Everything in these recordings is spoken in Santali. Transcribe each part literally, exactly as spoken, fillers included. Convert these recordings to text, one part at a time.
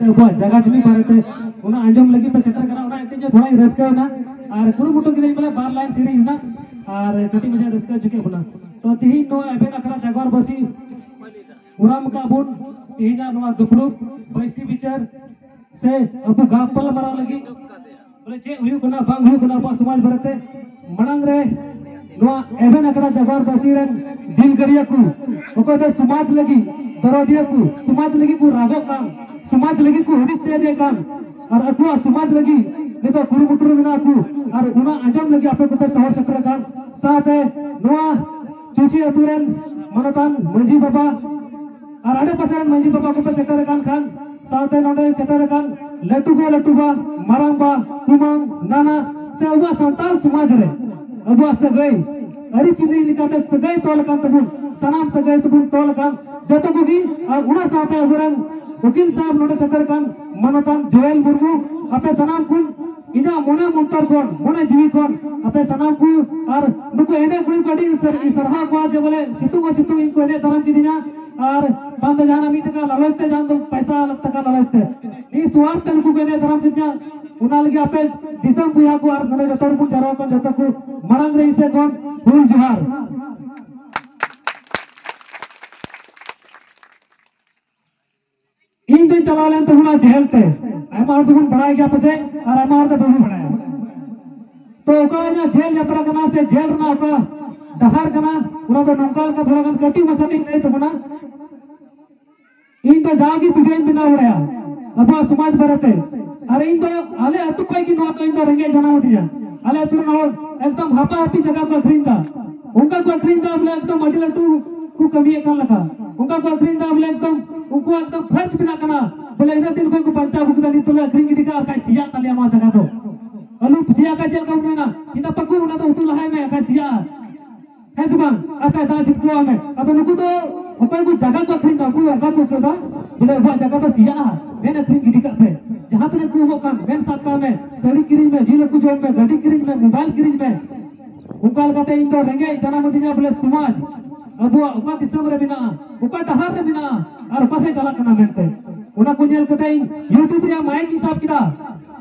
ᱟᱵᱚᱣᱟᱜ ᱡᱟᱭᱜᱟ ᱡᱩᱢᱤ ᱵᱟᱨᱮᱛᱮ ᱚᱱᱟ ᱟᱸᱡᱚᱢ ᱞᱟᱹᱜᱤᱫ ᱯᱮ ᱥᱮᱴᱮᱨ ᱠᱟᱱᱟ, ᱚᱱᱟ ᱤᱭᱟᱹᱛᱮ ᱤᱧ ᱦᱚᱸ ᱛᱷᱚᱲᱟᱧ ᱨᱟᱹᱥᱠᱟᱹᱭᱮᱱᱟ᱾ ᱟᱨ ᱠᱩᱨᱩᱢᱩᱴᱩ ᱠᱤᱫᱟᱹᱧ ᱵᱚᱞᱮ ᱵᱟᱨ line ᱥᱮᱨᱮᱧ ᱨᱮᱱᱟᱜ, ᱟᱨ ᱠᱟᱹᱴᱤᱡ ᱢᱟᱪᱷᱟ ᱨᱟᱹᱥᱠᱟᱹ ᱦᱚᱪᱚ ᱠᱮᱫ ᱵᱚᱱᱟ᱾ ᱛᱚ ᱛᱤᱦᱤᱧ ᱱᱚᱣᱟ ᱮᱵᱷᱮᱱ ᱟᱠᱷᱲᱟ ᱡᱟᱜᱽᱣᱟᱨ ᱵᱟᱹᱥᱤ ᱩᱨᱟᱢ ᱠᱟᱜ ᱵᱚᱱ ᱛᱤᱦᱤᱧᱟᱜ ᱱᱚᱣᱟ ᱫᱩᱯᱲᱩᱵ ᱵᱟᱹᱭᱥᱤ ᱵᱤᱪᱟᱹᱨ ᱥᱮ ᱟᱵᱚ ᱜᱟᱯᱟᱞ ᱢᱟᱨᱟᱣ ᱞᱟᱹᱜᱤᱫ ᱵᱚᱞᱮ ᱪᱮᱫ ᱦᱩᱭᱩᱜ ᱠᱟᱱᱟ, ᱵᱟᱝ ᱦᱩᱭᱩᱜ ᱠᱟᱱᱟ ᱟᱵᱚᱣᱟᱜ ᱥᱚᱢᱟᱡᱽ ᱵᱟᱨᱮᱛᱮ᱾ ᱢᱟᱲᱟᱝ ᱨᱮ ᱱᱚᱣᱟ ᱮᱵᱷᱮᱱ ᱟᱠᱷᱲᱟ ᱡᱟᱜᱽᱣᱟᱨ ᱵᱟᱹᱥᱤ ᱨᱮᱱ ᱫᱤᱞᱜᱟᱹᱨᱤᱭᱟᱹ ᱠᱚ, ᱚᱠᱚᱭ ᱫᱚ ᱥᱚᱢᱟᱡᱽ ᱞᱟᱹᱜᱤᱫ ᱫᱚᱨᱚᱫᱤᱭᱟᱹ ᱠᱚ, ᱥᱚᱢᱟᱡᱽ ᱞᱟᱹᱜᱤᱫ ᱠᱚ ᱨᱟᱜᱚᱜ ᱠᱟᱱ, ᱥᱚᱢᱟᱡᱽ ᱞᱟᱹᱜᱤᱫ ᱠᱚ ᱦᱩᱫᱤᱥ ᱛᱤᱭᱳᱜ ᱠᱟᱱ, ᱟᱨ ᱟᱠᱚᱣᱟᱜ ᱥᱚᱢᱟᱡᱽ ᱞᱟᱹᱜᱤᱫ ᱱᱤᱛᱚᱜ ᱠᱩᱨᱩᱢᱩᱴᱩ ᱨᱮ ᱢᱮᱱᱟᱜ ᱠᱚ, ᱟᱨ ᱚᱱᱟ ᱟᱸᱡᱚᱢ ᱞᱟᱹᱜᱤᱫ ᱟᱯᱮ ᱠᱚᱯᱮ ᱥᱚᱦᱚᱨ ᱥᱮᱴᱮᱨ ᱟᱠᱟᱱ, ᱥᱟᱶᱛᱮ ᱱᱚᱣᱟ ᱪᱩᱪᱤ ᱟᱹᱛᱩ ᱨᱮᱱ ᱢᱟᱱᱚᱛᱟᱱ ᱢᱟᱹᱡᱷᱤ ᱵᱟᱵᱟ ᱟᱨ ᱟᱰᱮ ᱯᱟᱥᱮ ᱨᱮᱱ ᱢᱟᱹᱡᱷᱤ ᱵᱟᱵᱟ ᱠᱚᱯᱮ ᱥᱮᱴᱮᱨ ᱟᱠᱟᱱ ᱠᱷᱟᱱ, ᱥᱟᱶᱛᱮ ᱱᱚᱰᱮ ᱥᱮᱴᱮᱨ ᱟᱠᱟᱱ ᱞᱟᱹᱴᱩ ᱜᱚ, ᱞᱟᱹᱴᱩ ᱵᱟ, ᱢᱟᱨᱟᱝ ᱵᱟ, ᱠᱩᱢᱟᱹᱝ, ᱱᱟᱱᱟ, ᱥᱮ ᱟᱵᱚᱣᱟᱜ ᱥᱟᱱᱛᱟᱲ ᱥᱚᱢᱟᱡᱽ ᱨᱮ ᱟᱵᱚᱣᱟᱜ ᱥᱟᱹᱜᱟᱹᱭ, ᱟᱹᱨᱤᱪᱟᱹᱞᱤ ᱞᱮᱠᱟᱛᱮ ᱥᱟᱹᱜᱟᱹᱭ ᱛᱚᱞ ᱟᱠᱟᱱ ᱛᱟᱵᱚᱱ, ᱥᱟᱱᱟᱢ ᱥᱟᱹᱜᱟᱹᱭ ᱛᱟᱵᱚᱱ ᱛᱚᱞ ᱟᱠᱟᱱ ᱡᱚᱛᱚ ᱠᱚᱜᱮ, ᱟᱨ ᱚᱱᱟ ᱥᱟᱶᱛᱮ ᱟᱵᱚᱨᱮᱱ ᱩᱠᱤᱞ ᱥᱟᱦᱮᱵᱽ ᱱᱚᱰᱮ ᱥᱮᱴᱮᱨ ᱟᱠᱟᱱ ᱢᱟᱱᱚᱛᱟᱱ ᱡᱳᱭᱮᱞ ᱢᱩᱨᱢᱩ, ᱟᱯᱮ ᱥᱟᱱᱟᱢ ᱠᱚ ᱤᱧᱟᱹᱜ ᱢᱚᱱᱮ ᱚᱱᱛᱚᱨ ᱠᱷᱚᱱ, ᱢᱚᱱᱮ ᱡᱤᱣᱤ ᱠᱷᱚᱱ ᱟᱯᱮ ᱥᱟᱱᱟᱢ ᱠᱚ ᱟᱨ ᱱᱩᱠᱩ ᱮᱱᱮᱡ ᱠᱩᱲᱤ ᱠᱚ ᱟᱹᱰᱤ ᱥᱟᱨ-, ᱥᱟᱨᱦᱟᱣ ᱠᱚᱣᱟ ᱡᱮ ᱵᱚᱞᱮ ᱥᱤᱛᱩᱝ ᱦᱚᱸ ᱥᱤᱛᱩᱝ ᱤᱧ ᱠᱚ ᱮᱱᱮᱡ ᱫᱟᱨᱟᱢ ᱠᱤᱫᱤᱧᱟ, ᱟᱨ ᱵᱟᱝ ᱫᱚ ᱡᱟᱦᱟᱱᱟᱜ ᱢᱤᱫ ᱴᱟᱠᱟ ᱞᱟᱞᱚᱪ ᱛᱮ, ᱡᱟᱦᱟᱸ ᱫᱚ ᱯᱟᱭᱥᱟ ᱴᱟᱠᱟ ᱞᱟᱞᱚᱪ ᱛᱮ, ᱱᱤᱭᱟᱹ ᱥᱚᱣᱟᱨ ᱛᱮ ᱱᱩᱠᱩ ᱠᱚ ᱮᱱᱮᱡ ᱫᱟᱨᱟᱢ ᱠᱤᱫᱤᱧᱟ᱾ ᱚᱱᱟ ᱞᱟᱹᱜᱤᱫ ᱟᱯᱮ ᱫᱤᱥᱚᱢ ᱵᱚᱭᱦᱟ ᱠᱚ ᱟᱨ ᱱᱚᱰᱮ ᱡᱚᱛᱚ ᱦᱚᱲ ᱵᱚᱱ ᱡᱟᱣᱨᱟ ᱟᱠᱟᱱ ᱡᱚᱛᱚ ᱠᱚ ᱢᱟᱲᱟᱝ ᱨᱮ ᱤᱧ ᱥᱮᱫ ᱠᱷᱚᱱ ᱦᱩᱞ ᱡᱚᱦᱟᱨ᱾ ᱤᱧ ᱫᱚᱧ ᱪᱟᱞᱟᱣ ᱞᱮᱱ ᱛᱟᱵᱚᱱᱟ ᱡᱮᱦᱮᱞ ᱛᱮ, ᱟᱭᱢᱟ ᱦᱚᱲ ᱫᱚᱵᱚᱱ ᱵᱟᱲᱟᱭ ᱜᱮᱭᱟ ᱯᱟᱥᱮᱡ, ᱟᱨ ᱟᱭᱢᱟ ᱦᱚᱲ ᱫᱚ ᱵᱟᱵᱚᱱ ᱵᱟᱲᱟᱭᱟ᱾ ᱛᱚ ᱚᱠᱟ ᱤᱧᱟᱹᱜ ᱡᱮᱞ ᱡᱟᱛᱨᱟ ᱠᱟᱱᱟ ᱥᱮ ᱡᱮᱞ ᱨᱮᱱᱟᱜ ᱚᱠᱟ ᱰᱟᱦᱟᱨ ᱠᱟᱱᱟ, ᱚᱱᱟ ᱫᱚ ᱱᱚᱝᱠᱟ ᱞᱮᱠᱟ ᱛᱷᱚᱲᱟ ᱜᱟᱱ ᱠᱟᱹᱴᱤᱡ ᱢᱟᱪᱷᱟ ᱛᱤᱧ ᱞᱟᱹᱭ ᱛᱟᱵᱚᱱᱟ᱾ ᱤᱧ ᱫᱚ ᱡᱟᱣᱜᱮ video ᱧ ᱵᱮᱱᱟᱣ ᱵᱟᱲᱟᱭᱟ ᱟᱵᱚᱣᱟᱜ ᱥᱚᱢᱟᱡᱽ ᱵᱟᱨᱮᱛᱮ, ᱟᱨ ᱤᱧ ᱫᱚ ᱟᱞᱮ ᱟᱹᱛᱩ ᱠᱷᱚᱱ ᱜᱮ ᱱᱚᱣᱟ ᱫᱚ ᱤᱧ ᱫᱚ ᱨᱮᱸᱜᱮᱡ ᱡᱟᱱᱟᱢ ᱟᱹᱫᱤᱧᱟ᱾ ᱟᱞᱮ ᱟᱹᱛᱩ ᱨᱮᱱ ᱦᱚᱲ ᱮᱠᱫᱚᱢ ᱦᱟᱯᱟ ᱦᱟᱹᱯᱤ ᱡᱟᱭᱜᱟ ᱠᱚ ᱟᱹᱠᱷᱨᱤᱧ ᱮᱫᱟ, ᱚᱱᱠᱟ ᱠᱚ ᱟᱹᱠᱷᱨᱤᱧ ᱮᱫᱟ ᱵᱚᱞᱮ ᱮᱠᱫᱚᱢ ᱟᱹᱰᱤ ᱞᱟᱹᱴᱩ ᱠᱚ ᱠᱟᱹᱢᱤᱭᱮᱫ ᱠᱟᱱ ᱞᱮᱠᱟ, ᱚᱱᱠᱟ ᱠᱚ ᱟᱹᱠᱷᱨᱤᱧ ᱮᱫᱟ ᱵᱚᱞᱮ ᱮᱠᱫᱚᱢ ᱩᱱᱠᱩᱣᱟᱜ ᱮᱠᱫᱚᱢ ᱠᱷᱚᱨᱪ ᱵᱮᱱᱟᱜ ᱠᱟᱱᱟ, ᱵᱚᱞᱮ ᱤᱱᱟᱹᱜ ᱫᱤᱱ ᱠᱷᱚᱱ ᱠᱚ ᱵᱟᱧᱪᱟᱣ ᱟᱹᱜᱩ ᱠᱮᱫᱟ, ᱱᱤᱛ ᱫᱚᱞᱮ ᱟᱹᱠᱷᱨᱤᱧ ᱜᱤᱰᱤ ᱠᱟᱜᱼᱟ, ᱵᱟᱠᱷᱟᱡ ᱥᱮᱭᱟᱜ ᱛᱟᱞᱮᱭᱟ ᱱᱚᱣᱟ ᱡᱟᱭᱜᱟ ᱫᱚ᱾ ᱟᱹᱞᱩ ᱥᱮᱭᱟ ᱠᱷᱟᱡ ᱪᱮᱫ ᱞᱮᱠᱟ ᱵᱚᱱ ᱢᱮᱱᱟ, ᱠᱤᱱᱛᱩ ᱯᱟᱹᱠᱩᱲ ᱚᱱᱟ ᱫᱚ ᱩᱛᱩ ᱞᱟᱦᱟᱭ ᱢᱮ, ᱵᱟᱠᱷᱟᱡ ᱥᱮᱭᱟᱜᱼᱟ᱾ ᱦᱮᱸ ᱥᱮ ᱵᱟᱝ? ᱟᱨ ᱠᱷᱟᱡ ᱫᱟᱜ ᱪᱷᱤᱴᱠᱟᱹᱣᱟᱜ ᱢᱮ᱾ ᱟᱫᱚ ᱱᱩᱠᱩ ᱫᱚ ᱚᱠᱚᱭ ᱠᱚ ᱡᱟᱭᱜᱟ ᱠᱚ ᱟᱹᱠᱷᱨᱤᱧ ᱫᱟ, ᱩᱱᱠᱩ ᱚᱱᱠᱟ ᱠᱚ ᱟᱹᱭᱠᱟᱹᱣ ᱫᱟ, ᱵᱚᱞᱮ ᱟᱵᱚᱣᱟᱜ ᱡᱟᱭᱜᱟ ᱫᱚ ᱥᱮᱭᱟᱜᱼᱟ, ᱢᱮᱱ ᱟᱹᱠᱷᱨᱤᱧ ᱜᱤᱰᱤ ᱠᱟᱜ ᱯᱮ᱾ ᱡᱟᱦᱟᱸ ᱛᱤᱱᱟᱹᱜ ᱠᱚ ᱮᱢᱚᱜ ᱠᱟᱱ, ᱢᱮᱱ ᱥᱟᱵ ᱠᱟᱜ ᱢᱮ, ᱥᱟᱹᱲᱤ ᱠᱤᱨᱤᱧ ᱢᱮ, ᱡᱤᱞ ᱦᱟᱹᱠᱩ ᱡᱚᱢ ᱢᱮ, ᱜᱟᱹᱰᱤ ᱠᱤᱨᱤᱧ ᱢᱮ, mobile ᱠᱤᱨᱤᱧ ᱢᱮ᱾ ᱚᱱᱠᱟ ᱞᱮᱠᱟᱛᱮ ᱤᱧ ᱫᱚ ᱨᱮᱸᱜᱮᱡ ᱡᱟᱱᱟᱢ ᱟᱹᱫᱤᱧᱟ ᱵᱚᱞᱮ ᱥᱚᱢᱟᱡᱽ, ᱟᱵᱚᱣᱟᱜ ᱚᱠᱟ ᱫᱤᱥᱚᱢ ᱨᱮ ᱢᱮᱱᱟᱜᱼᱟ, ᱚᱠᱟ ᱰᱟᱦᱟᱨ ᱨᱮ ᱢᱮᱱᱟᱜᱼᱟ, ᱟᱨ ᱚᱠᱟ ᱥᱮᱫ ᱪᱟᱞᱟᱜ ᱠᱟᱱᱟ ᱢᱮᱱᱛᱮ᱾ ᱚᱱᱟ ᱠᱚ ᱧᱮᱞ ᱠᱟᱛᱮ ᱤᱧ YouTube ᱨᱮᱭᱟᱜ ᱢᱟᱭᱤᱠ ᱤᱧ ᱥᱟᱵ ᱠᱮᱫᱟ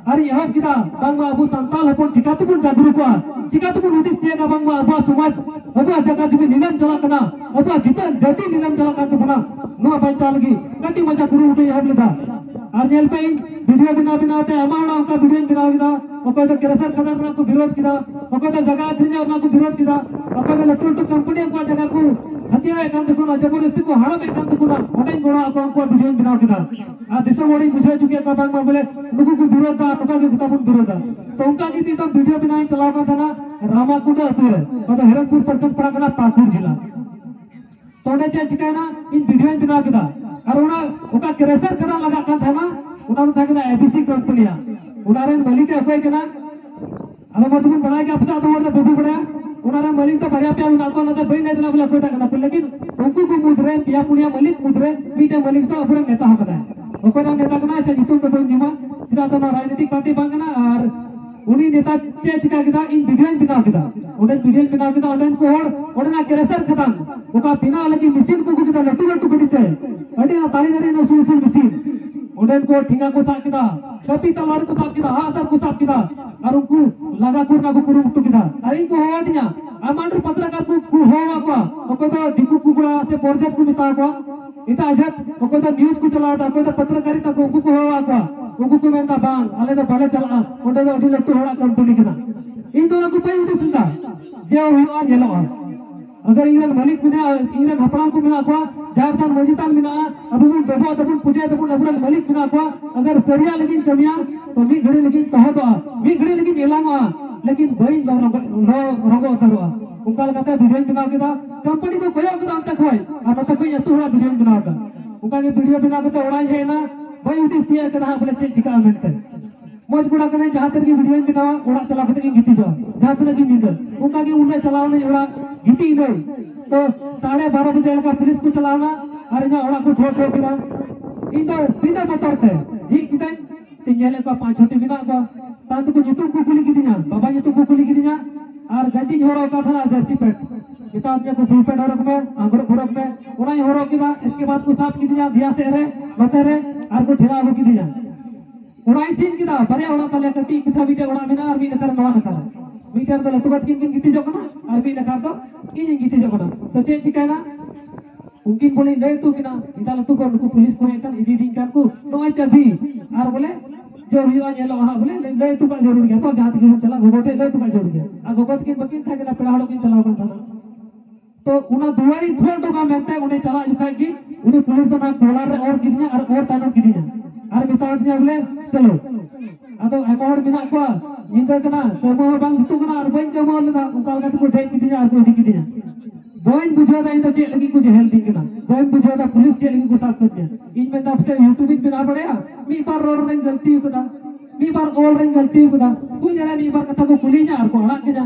ᱟᱨ ᱤᱧ ᱮᱦᱚᱵ ᱠᱮᱫᱟ, ᱵᱟᱝᱢᱟ ᱟᱵᱚ ᱥᱟᱱᱛᱟᱲ ᱦᱚᱯᱚᱱ ᱪᱤᱠᱟ ᱛᱮᱵᱚᱱ ᱡᱟᱜᱽᱨᱩᱠᱚᱜᱼᱟ, ᱪᱤᱠᱟ ᱛᱮᱵᱚᱱ ᱦᱩᱫᱤᱥ ᱛᱤᱭᱟᱹᱜᱟ, ᱵᱟᱝᱢᱟ ᱟᱵᱚᱣᱟᱜ ᱥᱚᱢᱟᱡᱽ, ᱟᱵᱚᱣᱟᱜ ᱡᱟᱭᱜᱟ ᱡᱩᱢᱤ ᱱᱤᱞᱟᱢ ᱪᱟᱞᱟᱜ ᱠᱟᱱᱟ, ᱟᱵᱚᱣᱟᱜ ᱡᱤᱛᱟᱹ ᱡᱟᱹᱛᱤ ᱱᱤᱞᱟᱢ ᱪᱟᱞᱟᱜ ᱠᱟᱱ ᱛᱟᱵᱚᱱᱟ, ᱱᱚᱣᱟ ᱵᱟᱧᱪᱟᱣ ᱞᱟᱹᱜᱤᱫ ᱠᱟᱹᱴᱤᱡ ᱢᱟᱪᱷᱟ ᱠᱩᱨᱩᱢᱩᱴᱩᱧ ᱮᱦᱚᱵ ᱞᱮᱫᱟ᱾ ᱟᱨ ᱧᱮᱞ ᱯᱮ, ᱤᱧ ᱵᱷᱤᱰᱤᱭᱳ ᱵᱮᱱᱟᱣ ᱵᱮᱱᱟᱣ ᱛᱮ ᱟᱭᱢᱟ ᱦᱚᱲᱟᱜ ᱚᱱᱠᱟ ᱵᱷᱤᱰᱤᱭᱳᱧ ᱵᱮᱱᱟᱣ ᱠᱮᱫᱟ᱾ ᱚᱠᱚᱭ ᱫᱚ ᱠᱮᱨᱮᱥᱟᱨ ᱠᱷᱟᱫᱟᱱ ᱨᱮᱱᱟᱜ ᱠᱚ ᱵᱤᱨᱳᱫ ᱠᱮᱫᱟ, ᱚᱠᱚᱭ ᱫᱚ ᱡᱟᱭᱜᱟ ᱟᱹᱠᱷᱨᱤᱧ ᱨᱮᱱᱟᱜ ᱠᱚ ᱵᱤᱨᱳᱫ ᱠᱮᱫᱟ, ᱚᱠᱚᱭ ᱫᱚ ᱞᱟᱹᱴᱩ ᱞᱟᱹᱴᱩ ᱠᱳᱢᱯᱟᱱᱤ ᱠᱚᱣᱟᱜ ᱡᱟᱭᱜᱟ ᱠᱚ ᱦᱟᱹᱛᱭᱟᱹᱣᱮᱫ ᱠᱟᱱ ᱛᱟᱠᱚᱣᱟ, ᱡᱚᱵᱚᱨᱫᱚᱥᱛᱤ ᱠᱚ ᱦᱟᱲᱚᱯᱮᱫ ᱠᱟᱱ ᱛᱟᱠᱚᱣᱟ, ᱚᱸᱰᱮᱧ ᱜᱚᱲᱚ ᱟᱠᱚᱣᱟ, ᱩᱱᱠᱩᱣᱟᱜ ᱵᱷᱤᱰᱤᱭᱳᱧ ᱵᱮᱱᱟᱣ ᱠᱮᱫᱟ᱾ ᱟᱨ ᱫᱤᱥᱚᱢ ᱦᱚᱲᱤᱧ ᱵᱩᱡᱷᱟᱹᱣ ᱦᱚᱪᱚ ᱠᱮᱫ ᱠᱚᱣᱟ, ᱵᱟᱝᱢᱟ ᱵᱚᱞᱮ ᱱᱩᱠᱩ ᱠᱚ ᱵᱤᱨᱳᱫ ᱫᱟ, ᱱᱚᱝᱠᱟ ᱜᱮ ᱜᱚᱴᱟ ᱵᱚᱱ ᱵᱤᱨᱳᱫᱟ᱾ ᱛᱚ ᱚᱱᱠᱟ ᱜᱮ ᱢᱤᱫ ᱫᱚᱢ ᱵᱷᱤᱰᱤᱭᱳ ᱵᱮᱱᱟᱣ ᱤᱧ ᱪᱟᱞᱟᱣ ᱠᱟᱱ ᱛᱟᱦᱮᱱᱟ ᱨᱟᱢᱟᱠᱩᱸᱰᱟ ᱟᱹᱛᱩ ᱨᱮ, ᱚᱠᱟ ᱫᱚ ᱦᱮᱨᱚᱱᱯᱩᱨ ᱯᱨᱚᱠᱷᱚᱸᱰ ᱯᱟᱲᱟᱜ ᱠᱟᱱᱟ, ᱯᱟᱹᱠᱩᱲ ᱡᱮᱞᱟ᱾ ᱛᱚ ᱚᱸᱰᱮ ᱪᱮᱫ ᱪᱤᱠᱟᱹᱭᱮᱱᱟ, ᱤᱧ ᱵᱷᱤᱰᱤᱭᱳᱧ ᱵᱮᱱᱟᱣ ᱠᱮᱫᱟ᱾ ᱟᱨ ᱚᱱᱟ ᱚᱠᱟ ᱠᱮᱨᱮᱥᱟᱨ ᱠᱷᱟᱫᱟᱱ ᱞᱟᱜᱟᱜ ᱠᱟᱱ ᱛᱟᱦᱮᱱᱟ, ᱚᱱᱟ ᱫᱚ ᱛᱟᱦᱮᱸ ᱠᱟᱱᱟ ᱮᱵᱤᱥᱤ ᱠᱳᱢᱯᱟᱱᱤᱭᱟᱜ᱾ ᱚᱱᱟ ᱨᱮᱱ ᱢᱟᱹᱞᱤᱠ ᱮ ᱚᱠᱚᱭ ᱠᱟᱱᱟ? ᱟᱫᱚ ᱢᱟ ᱛᱚᱵᱚᱱ ᱵᱟᱲᱟᱭ ᱜᱮᱭᱟ, ᱟᱯᱮ ᱥᱮᱫ ᱟᱫᱚ ᱦᱚᱲ ᱫᱚ ᱵᱟᱵᱚ ᱵᱟᱲᱟᱭᱟ᱾ ᱚᱱᱟ ᱨᱮᱱ ᱢᱟᱹᱞᱤᱠ ᱫᱚ ᱵᱟᱨᱭᱟ ᱯᱮᱭᱟ ᱢᱮᱱᱟᱜ ᱠᱚᱣᱟ, ᱚᱱᱟ ᱫᱚ ᱵᱟᱹᱧ ᱞᱟᱹᱭ ᱫᱟᱲᱮᱭᱟᱜᱼᱟ ᱵᱚᱞᱮ ᱚᱠᱚᱭᱴᱟᱜ ᱠᱟᱱᱟ᱾ ᱞᱮᱠᱤᱱ ᱩᱱᱠᱩ ᱠᱚ ᱢᱩᱫᱽᱨᱮ, ᱯᱮᱭᱟ ᱯᱩᱱᱭᱟ ᱢᱟᱹᱞᱤᱠ ᱢᱩᱫᱽᱨᱮ ᱢᱤᱫᱴᱮᱱ ᱢᱟᱹᱞᱤᱠ ᱫᱚ ᱟᱵᱚᱨᱮᱱ ᱱᱮᱛᱟ ᱦᱚᱸ ᱠᱟᱱᱟᱭ᱾ ᱚᱠᱚᱭᱴᱟᱜ ᱱᱮᱛᱟ ᱠᱟᱱᱟᱭ, ᱟᱪᱪᱷᱟ, ᱧᱩᱛᱩᱢ ᱫᱚ ᱵᱟᱹᱧ ᱧᱩᱢᱟ, ᱪᱮᱫᱟᱜ ᱥᱮ ᱱᱚᱣᱟ ᱨᱟᱡᱽᱱᱤᱛᱤᱠ ᱯᱟᱨᱴᱤ ᱵᱟᱝ ᱠᱟᱱᱟ᱾ ᱟᱨ ᱩᱱᱤ ᱱᱮᱛᱟ ᱪᱮᱫ ᱪᱤᱠᱟ ᱠᱮᱫᱟ, ᱤᱧ ᱵᱷᱤᱰᱤᱭᱳᱧ ᱵᱮᱱᱟᱣ ᱠᱮᱫᱟ, ᱚᱸᱰᱮᱧ ᱵᱷᱤᱰᱤᱭᱳᱧ ᱵᱮᱱᱟᱣ ᱠᱮᱫᱟ, ᱚᱸᱰᱮᱱ ᱠᱚ ᱦᱚᱲ, ᱚᱸᱰᱮᱱᱟᱜ ᱠᱮᱨᱮᱥᱟᱨ ᱠᱷᱟᱫᱟᱱ, ᱚᱠᱟ ᱵᱮᱱᱟᱣ ᱞᱟᱹᱜᱤᱫ ᱢᱮᱥᱤᱱ ᱠᱚ ᱟᱹᱜᱩ ᱠᱮᱫᱟ, ᱞᱟᱹᱴᱩ ᱞᱟᱹᱴᱩ ᱜᱟᱹᱰᱤ ᱛᱮ, ᱟᱹᱰᱤ ᱛᱟᱲᱤ ᱛᱟᱲᱤ ᱩᱥᱩᱞ ᱩᱥᱩᱞ ᱢᱮᱥᱤᱱ᱾ ᱚᱸᱰᱮᱱ ᱠᱚ ᱴᱷᱮᱸᱜᱟ ᱠᱚ ᱥᱟᱵ ᱠᱮᱫᱟ, ᱠᱟᱹᱯᱤ ᱛᱟᱞᱣᱟᱨ ᱠᱚ ᱥᱟᱵ ᱠᱮᱫᱟ, ᱟᱜᱼᱥᱟᱨ ᱠᱚ ᱥᱟᱵ ᱠᱮᱫᱟ, ᱟᱨ ᱩᱱᱠᱩ ᱞᱟᱜᱟ ᱠᱚ ᱨᱮᱱᱟᱜ ᱠᱚ ᱠᱩᱨᱩᱢᱩᱴᱩ ᱠᱮᱫᱟ᱾ ᱟᱨ ᱤᱧ ᱠᱚ ᱦᱚᱦᱚ ᱟᱹᱫᱤᱧᱟ, ᱟᱭᱢᱟ ᱰᱷᱮᱨ ᱯᱟᱛᱨᱟᱠᱟᱨ ᱠᱚ, ᱠᱚ ᱦᱚᱦᱚ ᱟᱠᱚᱣᱟ, ᱚᱠᱚᱭ ᱫᱚ ᱫᱤᱠᱩ ᱠᱚ ᱠᱚᱲᱟ ᱥᱮ ᱯᱨᱚᱡᱟ ᱠᱚ ᱢᱮᱛᱟ ᱠᱚᱣᱟ, ᱮᱴᱟᱜ ᱡᱟᱹᱛ, ᱚᱠᱚᱭ ᱫᱚ ᱱᱤᱭᱩᱡᱽ ᱠᱚ ᱪᱟᱞᱟᱣ ᱮᱫᱟ, ᱚᱠᱚᱭ ᱫᱚ ᱯᱚᱛᱨᱚᱠᱟᱨᱤᱛᱟ ᱠᱚ, ᱩᱱᱠᱩ ᱠᱚ ᱦᱚᱦᱚ ᱟᱠᱚᱣᱟ, ᱩᱱᱠᱩ ᱠᱚ ᱢᱮᱱᱫᱟ, "ᱵᱟᱝ, ᱟᱞᱮ ᱫᱚ ᱵᱟᱞᱮ ᱪᱟᱞᱟᱜᱼᱟ, ᱚᱸᱰᱮ ᱫᱚ ᱟᱹᱰᱤ ᱞᱟᱹᱴᱩ ᱦᱚᱲᱟᱜ ᱠᱳᱢᱯᱟᱱᱤ ᱠᱟᱱᱟ᱾" ᱤᱧ ᱫᱚ ᱚᱱᱟ ᱠᱚ ᱵᱟᱹᱧ ᱦᱩᱫᱤᱥ ᱞᱮᱫᱟ ᱡᱮ ᱦᱩᱭᱩᱜᱼᱟ, ᱧᱮᱞᱚᱜᱼᱟ᱾ ᱟᱜᱟᱨ ᱤᱧ ᱨᱮᱱ ᱢᱟᱹᱞᱤᱠ ᱢᱮᱱᱟᱭᱟ, ᱤᱧ ᱨᱮᱱ ᱦᱟᱯᱲᱟᱢ ᱠᱚ ᱢᱮᱱᱟᱜ ᱠᱚᱣᱟ, ᱡᱟᱦᱮᱨ ᱛᱷᱟᱱ ᱢᱟᱹᱡᱷᱤ ᱛᱷᱟᱱ ᱢᱮᱱᱟᱜᱼᱟ, ᱟᱵᱚ ᱵᱚᱱ ᱰᱚᱵᱚᱜ ᱛᱟᱵᱚᱱ, ᱯᱩᱡᱟᱹᱭ ᱛᱟᱵᱚᱱ, ᱟᱵᱚ ᱨᱮᱱ ᱢᱟᱹᱞᱤᱠ ᱢᱮᱱᱟᱜ ᱠᱚᱣᱟ, ᱟᱜᱟᱨ ᱥᱟᱹᱨᱤᱭᱟᱜ ᱞᱟᱹᱜᱤᱫ ᱤᱧ ᱠᱟᱹᱢᱤᱭᱟ, ᱛᱚ ᱢᱤᱫ ᱜᱷᱟᱹᱲᱤ ᱞᱟᱹᱜᱤᱫ ᱤᱧ ᱛᱚᱦᱚᱫᱚᱜᱼᱟ, ᱢᱤᱫ ᱜᱷᱟᱹᱲᱤ ᱞᱟᱹᱜᱤᱫ ᱤᱧ ᱮᱞᱟᱝᱚᱜᱼᱟ, ᱞᱮᱠᱤᱱ ᱵᱟᱹᱧ ᱞᱚ ᱨᱚᱸᱜᱚ, ᱞᱚ ᱨᱚᱸᱜᱚ ᱩᱛᱟᱹᱨᱚᱜᱼᱟ᱾ ᱚᱱᱠᱟ ᱞᱮᱠᱟᱛᱮ ᱵᱷᱤᱰᱤᱭᱳᱧ ᱵᱮᱱᱟᱣ ᱠᱮᱫᱟ, ᱠᱳᱢᱯᱟᱱᱤ ᱠᱚ ᱠᱚᱭᱚᱜ ᱠᱮᱫᱟ ᱚᱱᱛᱮ ᱠᱷᱚᱱ, ᱟᱨ ᱱᱚᱛᱮ ᱠᱷᱚᱱ ᱟᱹᱛᱩ ᱦᱚᱲᱟᱜ ᱵᱷᱤᱰᱤᱭᱳᱧ ᱵᱮᱱᱟᱣ ᱮᱫᱟ᱾ ᱚᱱᱠᱟ ᱜᱮ ᱵᱷᱤᱰᱤᱭᱳ ᱵᱮᱱᱟᱣ ᱠᱟᱛᱮ ᱚᱲᱟᱜ ᱤᱧ ᱦᱮᱡ ᱮᱱᱟ, ᱵᱟᱹᱧ ᱦᱩᱫᱤᱥ ᱛᱤᱭᱟᱹᱜ ᱠᱟᱫᱟ ᱦᱟᱸᱜ ᱵᱚᱞᱮ ᱪᱮᱫ ᱪᱤᱠᱟᱹᱜᱼᱟ ᱢᱮᱱᱛᱮ᱾ ᱢᱚᱡᱽ ᱠᱚᱲᱟ ᱠᱟᱹᱱᱟᱹᱧ, ᱡᱟᱦᱟᱸ ᱛᱤᱱᱟᱹᱜ ᱜᱮ ᱵᱷᱤᱰᱤᱭᱳᱧ ᱵᱮᱱᱟᱣᱟ, ᱚᱲᱟᱜ ᱪᱟᱞᱟᱣ ᱠᱟᱛᱮ ᱜᱤᱧ ᱜᱤᱛᱤᱡᱚᱜᱼᱟ, ᱡᱟᱦᱟᱸ ᱛᱤᱱᱟᱹᱜ ᱜᱤᱧ ᱧᱤᱫᱟᱹ᱾ ᱚᱱᱠᱟ ᱜᱮ ᱩᱱ ᱦᱤᱞᱳᱜ ᱪᱟᱞᱟᱣ ᱱᱟᱹᱧ ᱚᱲᱟᱜ, ᱜᱤᱛᱤᱡ ᱮᱱᱟᱹᱧ᱾ ᱛᱚ ᱥᱟᱲᱮ ᱵᱟᱨᱚ ᱵᱟᱡᱮ ᱞᱮᱠᱟ ᱯᱩᱞᱤᱥ ᱠᱚ ᱪᱟᱞᱟᱣ ᱮᱱᱟ ᱟᱨ ᱤᱧᱟᱹᱜ ᱚᱲᱟᱜ ᱠᱚ ᱴᱷᱚᱠ ᱴᱷᱚᱠ ᱠᱮᱫᱟ᱾ ᱤᱧ ᱫᱚ ᱵᱤᱱᱟᱹ ᱵᱚᱛᱚᱨ ᱛᱮ ᱡᱷᱤᱡ ᱠᱤᱫᱟᱹᱧ᱾ ᱛᱚᱧ ᱧᱮᱞᱮᱫ ᱠᱚᱣᱟ ᱯᱟᱸᱪ ᱪᱷᱚᱴᱤ ᱢᱮᱱᱟᱜ ᱠᱚᱣᱟ᱾ ᱛᱟᱭᱚᱢ ᱛᱮᱠᱚ ᱧᱩᱛᱩᱢ ᱠᱚ ᱠᱩᱞᱤ ᱠᱤᱫᱤᱧᱟ, ᱵᱟᱵᱟ ᱧᱩᱛᱩᱢ ᱠᱚ ᱠᱩᱞᱤ ᱠᱤᱫᱤᱧᱟ᱾ ᱟᱨ ᱜᱟᱹᱧᱪᱤᱧ ᱦᱚᱨᱚᱜ ᱟᱠᱟᱫ ᱛᱟᱦᱮᱱᱟ ᱡᱟᱹᱨᱥᱤ ᱯᱮᱱᱴ, ᱢᱮᱛᱟᱫᱤᱧᱟ ᱠᱚ ᱯᱷᱩᱞ ᱯᱮᱱᱴ ᱦᱚᱨᱚᱜ ᱢᱮ, ᱟᱝᱨᱚᱵ ᱦᱚᱨᱚᱜ ᱢᱮ᱾ ᱚᱱᱟᱧ ᱦᱚᱨᱚᱜ ᱠᱮᱫᱟ᱾ ᱤᱥᱠᱮ ᱵᱟᱫ ᱠᱚ ᱥᱟᱵ ᱠᱤᱫᱤᱧᱟ ᱫᱮᱭᱟ ᱥᱮᱫ ᱨᱮ, ᱱᱚᱛᱮ ᱨᱮ᱾ ᱟᱨ ᱠᱚ ᱴᱷᱮᱞᱟᱣ ᱟᱹᱜᱩ ᱠᱤᱫᱤᱧᱟ᱾ ᱚᱲᱟᱜ ᱤᱧ ᱥᱮᱱ ᱠᱮᱫᱟ, ᱵᱟᱨᱭᱟ ᱚᱲᱟᱜ ᱛᱟᱞᱮ, ᱠᱟᱹᱴᱤᱡ ᱢᱟᱪᱷᱟ ᱢᱤᱫᱴᱮᱱ ᱚᱲᱟᱜ ᱢᱮᱱᱟᱜᱼᱟ ᱟᱨ ᱢᱤᱫ ᱱᱟᱠᱷᱟ ᱨᱮ ᱱᱚᱣᱟ ᱱᱟᱠᱷᱟ ᱨᱮ᱾ ᱢᱤᱫᱴᱮᱱ ᱫᱚ ᱞᱟᱹᱴᱩ ᱵᱟ ᱛᱟᱹᱠᱤᱱ ᱠᱤᱱ ᱜᱤᱛᱤᱡᱚᱜ ᱠᱟᱱᱟ ᱟᱨ ᱢᱤᱫ ᱱᱟᱠᱷᱟ ᱨᱮᱫᱚ ᱤᱧᱤᱧ ᱜᱤᱛᱤᱡᱚᱜ ᱠᱟᱱᱟ᱾ ᱛᱚ ᱪᱮᱫ ᱪᱤᱠᱟᱭᱱᱟ, ᱩᱱᱠᱤᱱ ᱵᱚᱞᱮ ᱞᱟᱹᱭ ᱦᱚᱴᱚ ᱠᱤᱱᱟ, ᱮᱴᱟᱜ ᱞᱟᱹᱴᱩ ᱠᱚ ᱱᱩᱠᱩ ᱯᱩᱞᱤᱥ ᱠᱚ ᱦᱮᱡ ᱠᱟᱱ, ᱤᱫᱤᱭᱮᱫᱤᱧ ᱠᱟᱱ ᱠᱚ, ᱱᱚᱜᱼᱚᱭ ᱪᱟᱹᱵᱤ, ᱟᱨ ᱵᱚᱞᱮ ᱡᱮ ᱦᱩᱭᱩᱜᱼᱟ ᱧᱮᱞᱚᱜᱼᱟ ᱦᱟᱸᱜ, ᱵᱚᱞᱮ ᱞᱟᱹᱭ, ᱞᱟᱹᱭ ᱦᱚᱴᱚ ᱠᱟᱜ ᱡᱟᱹᱨᱩᱲ ᱜᱮᱭᱟ ᱛᱚ, ᱡᱟᱦᱟᱸ ᱛᱮᱜᱮ ᱵᱚᱱ ᱪᱟᱞᱟᱜ ᱜᱚᱜᱚ ᱴᱷᱮᱡ ᱞᱟᱹᱭ ᱦᱚᱴᱚ ᱠᱟᱜ ᱡᱟᱹᱨᱩᱲ ᱜᱮᱭᱟ᱾ ᱟᱨ ᱜᱚᱜᱚ ᱛᱟᱹᱠᱤᱱ ᱵᱟᱹᱠᱤᱱ ᱛᱟᱦᱮᱸ ᱠᱟᱱᱟ, ᱯᱮᱲᱟ ᱦᱚᱲ ᱠᱤᱱ ᱪᱟᱞᱟᱣ ᱠᱟᱱ ᱛᱟᱦᱮᱱᱟ᱾ ᱛᱚ ᱚᱱᱟ ᱫᱩᱣᱟᱨᱤᱧ ᱛᱷᱚ ᱦᱚᱴᱚ ᱠᱟᱜ ᱢᱮᱱᱛᱮ ᱚᱸᱰᱮ ᱪᱟᱞᱟᱜ ᱡᱚᱠᱷᱟᱡ ᱜᱮ ᱩᱱᱤ ᱯᱩᱞᱤᱥ ᱫᱚ ᱱᱚᱣᱟ ᱠᱚᱞᱟᱨ ᱨᱮ ᱚᱨ ᱠᱤᱫᱤᱧᱟ ᱟᱨ ᱚᱨ ᱛᱟᱭᱱᱚᱢ ᱠᱤᱫᱤᱧᱟ ᱟᱨ ᱢᱮᱛᱟ ᱫᱤᱧᱟ ᱵᱚᱞᱮ, "ᱪᱚᱞᱚ, ᱟᱫᱚ ᱟᱭᱢᱟ ᱦᱚᱲ ᱢᱮᱱᱟᱜ ᱠᱚᱣᱟ, ᱧᱤᱫᱟᱹ ᱠᱟᱱᱟ, ᱠᱟᱹᱢᱤ ᱦᱚᱸ ᱵᱟᱝ ᱡᱩᱛᱩᱜ ᱠᱟᱱᱟ ᱟᱨ ᱵᱟᱹᱧ ᱠᱟᱹᱢᱤ ᱞᱮᱫᱟ", ᱚᱱᱠᱟ ᱞᱮᱠᱟ ᱛᱮᱠᱚ ᱫᱮᱡ ᱠᱤᱫᱤᱧᱟ ᱟᱨ ᱠᱚ ᱤᱫᱤ ᱠᱤᱫᱤᱧᱟ᱾ ᱵᱟᱹᱧ ᱵᱩᱡᱷᱟᱹᱣ ᱫᱟ ᱤᱧ ᱫᱚ ᱪᱮᱫ ᱞᱟᱹᱜᱤᱫ ᱠᱚ ᱡᱮᱦᱮᱞ ᱫᱤᱧ ᱠᱟᱱᱟ, ᱵᱟᱹᱧ ᱵᱩᱡᱷᱟᱹᱣ ᱫᱟ ᱯᱩᱞᱤᱥ ᱪᱮᱫ ᱞᱟᱹᱜᱤᱫ ᱠᱚ ᱥᱟᱵ ᱠᱟᱹᱫᱤᱧᱟ᱾ ᱤᱧ ᱢᱮᱱᱫᱟ ᱯᱟᱥᱮᱡ YouTube ᱤᱧ ᱵᱮᱱᱟᱣ ᱵᱟᱲᱟᱭᱟ, ᱢᱤᱫ ᱵᱟᱨ ᱨᱚᱲ ᱨᱮᱧ ᱜᱟᱹᱞᱛᱤ ᱠᱟᱫᱟ, ᱢᱤᱫ ᱵᱟᱨ ᱚᱞ ᱨᱮᱧ ᱜᱟᱹᱞᱛᱤ ᱠᱟᱫᱟ, ᱦᱩᱭ ᱫᱟᱲᱮᱭᱟᱜᱼᱟ ᱢᱤᱫ ᱵᱟᱨ ᱠᱟᱛᱷᱟ ᱠᱚ ᱠᱩᱞᱤᱧᱟ ᱟᱨ ᱠᱚ ᱟᱲᱟᱜ ᱠᱤᱧᱟ᱾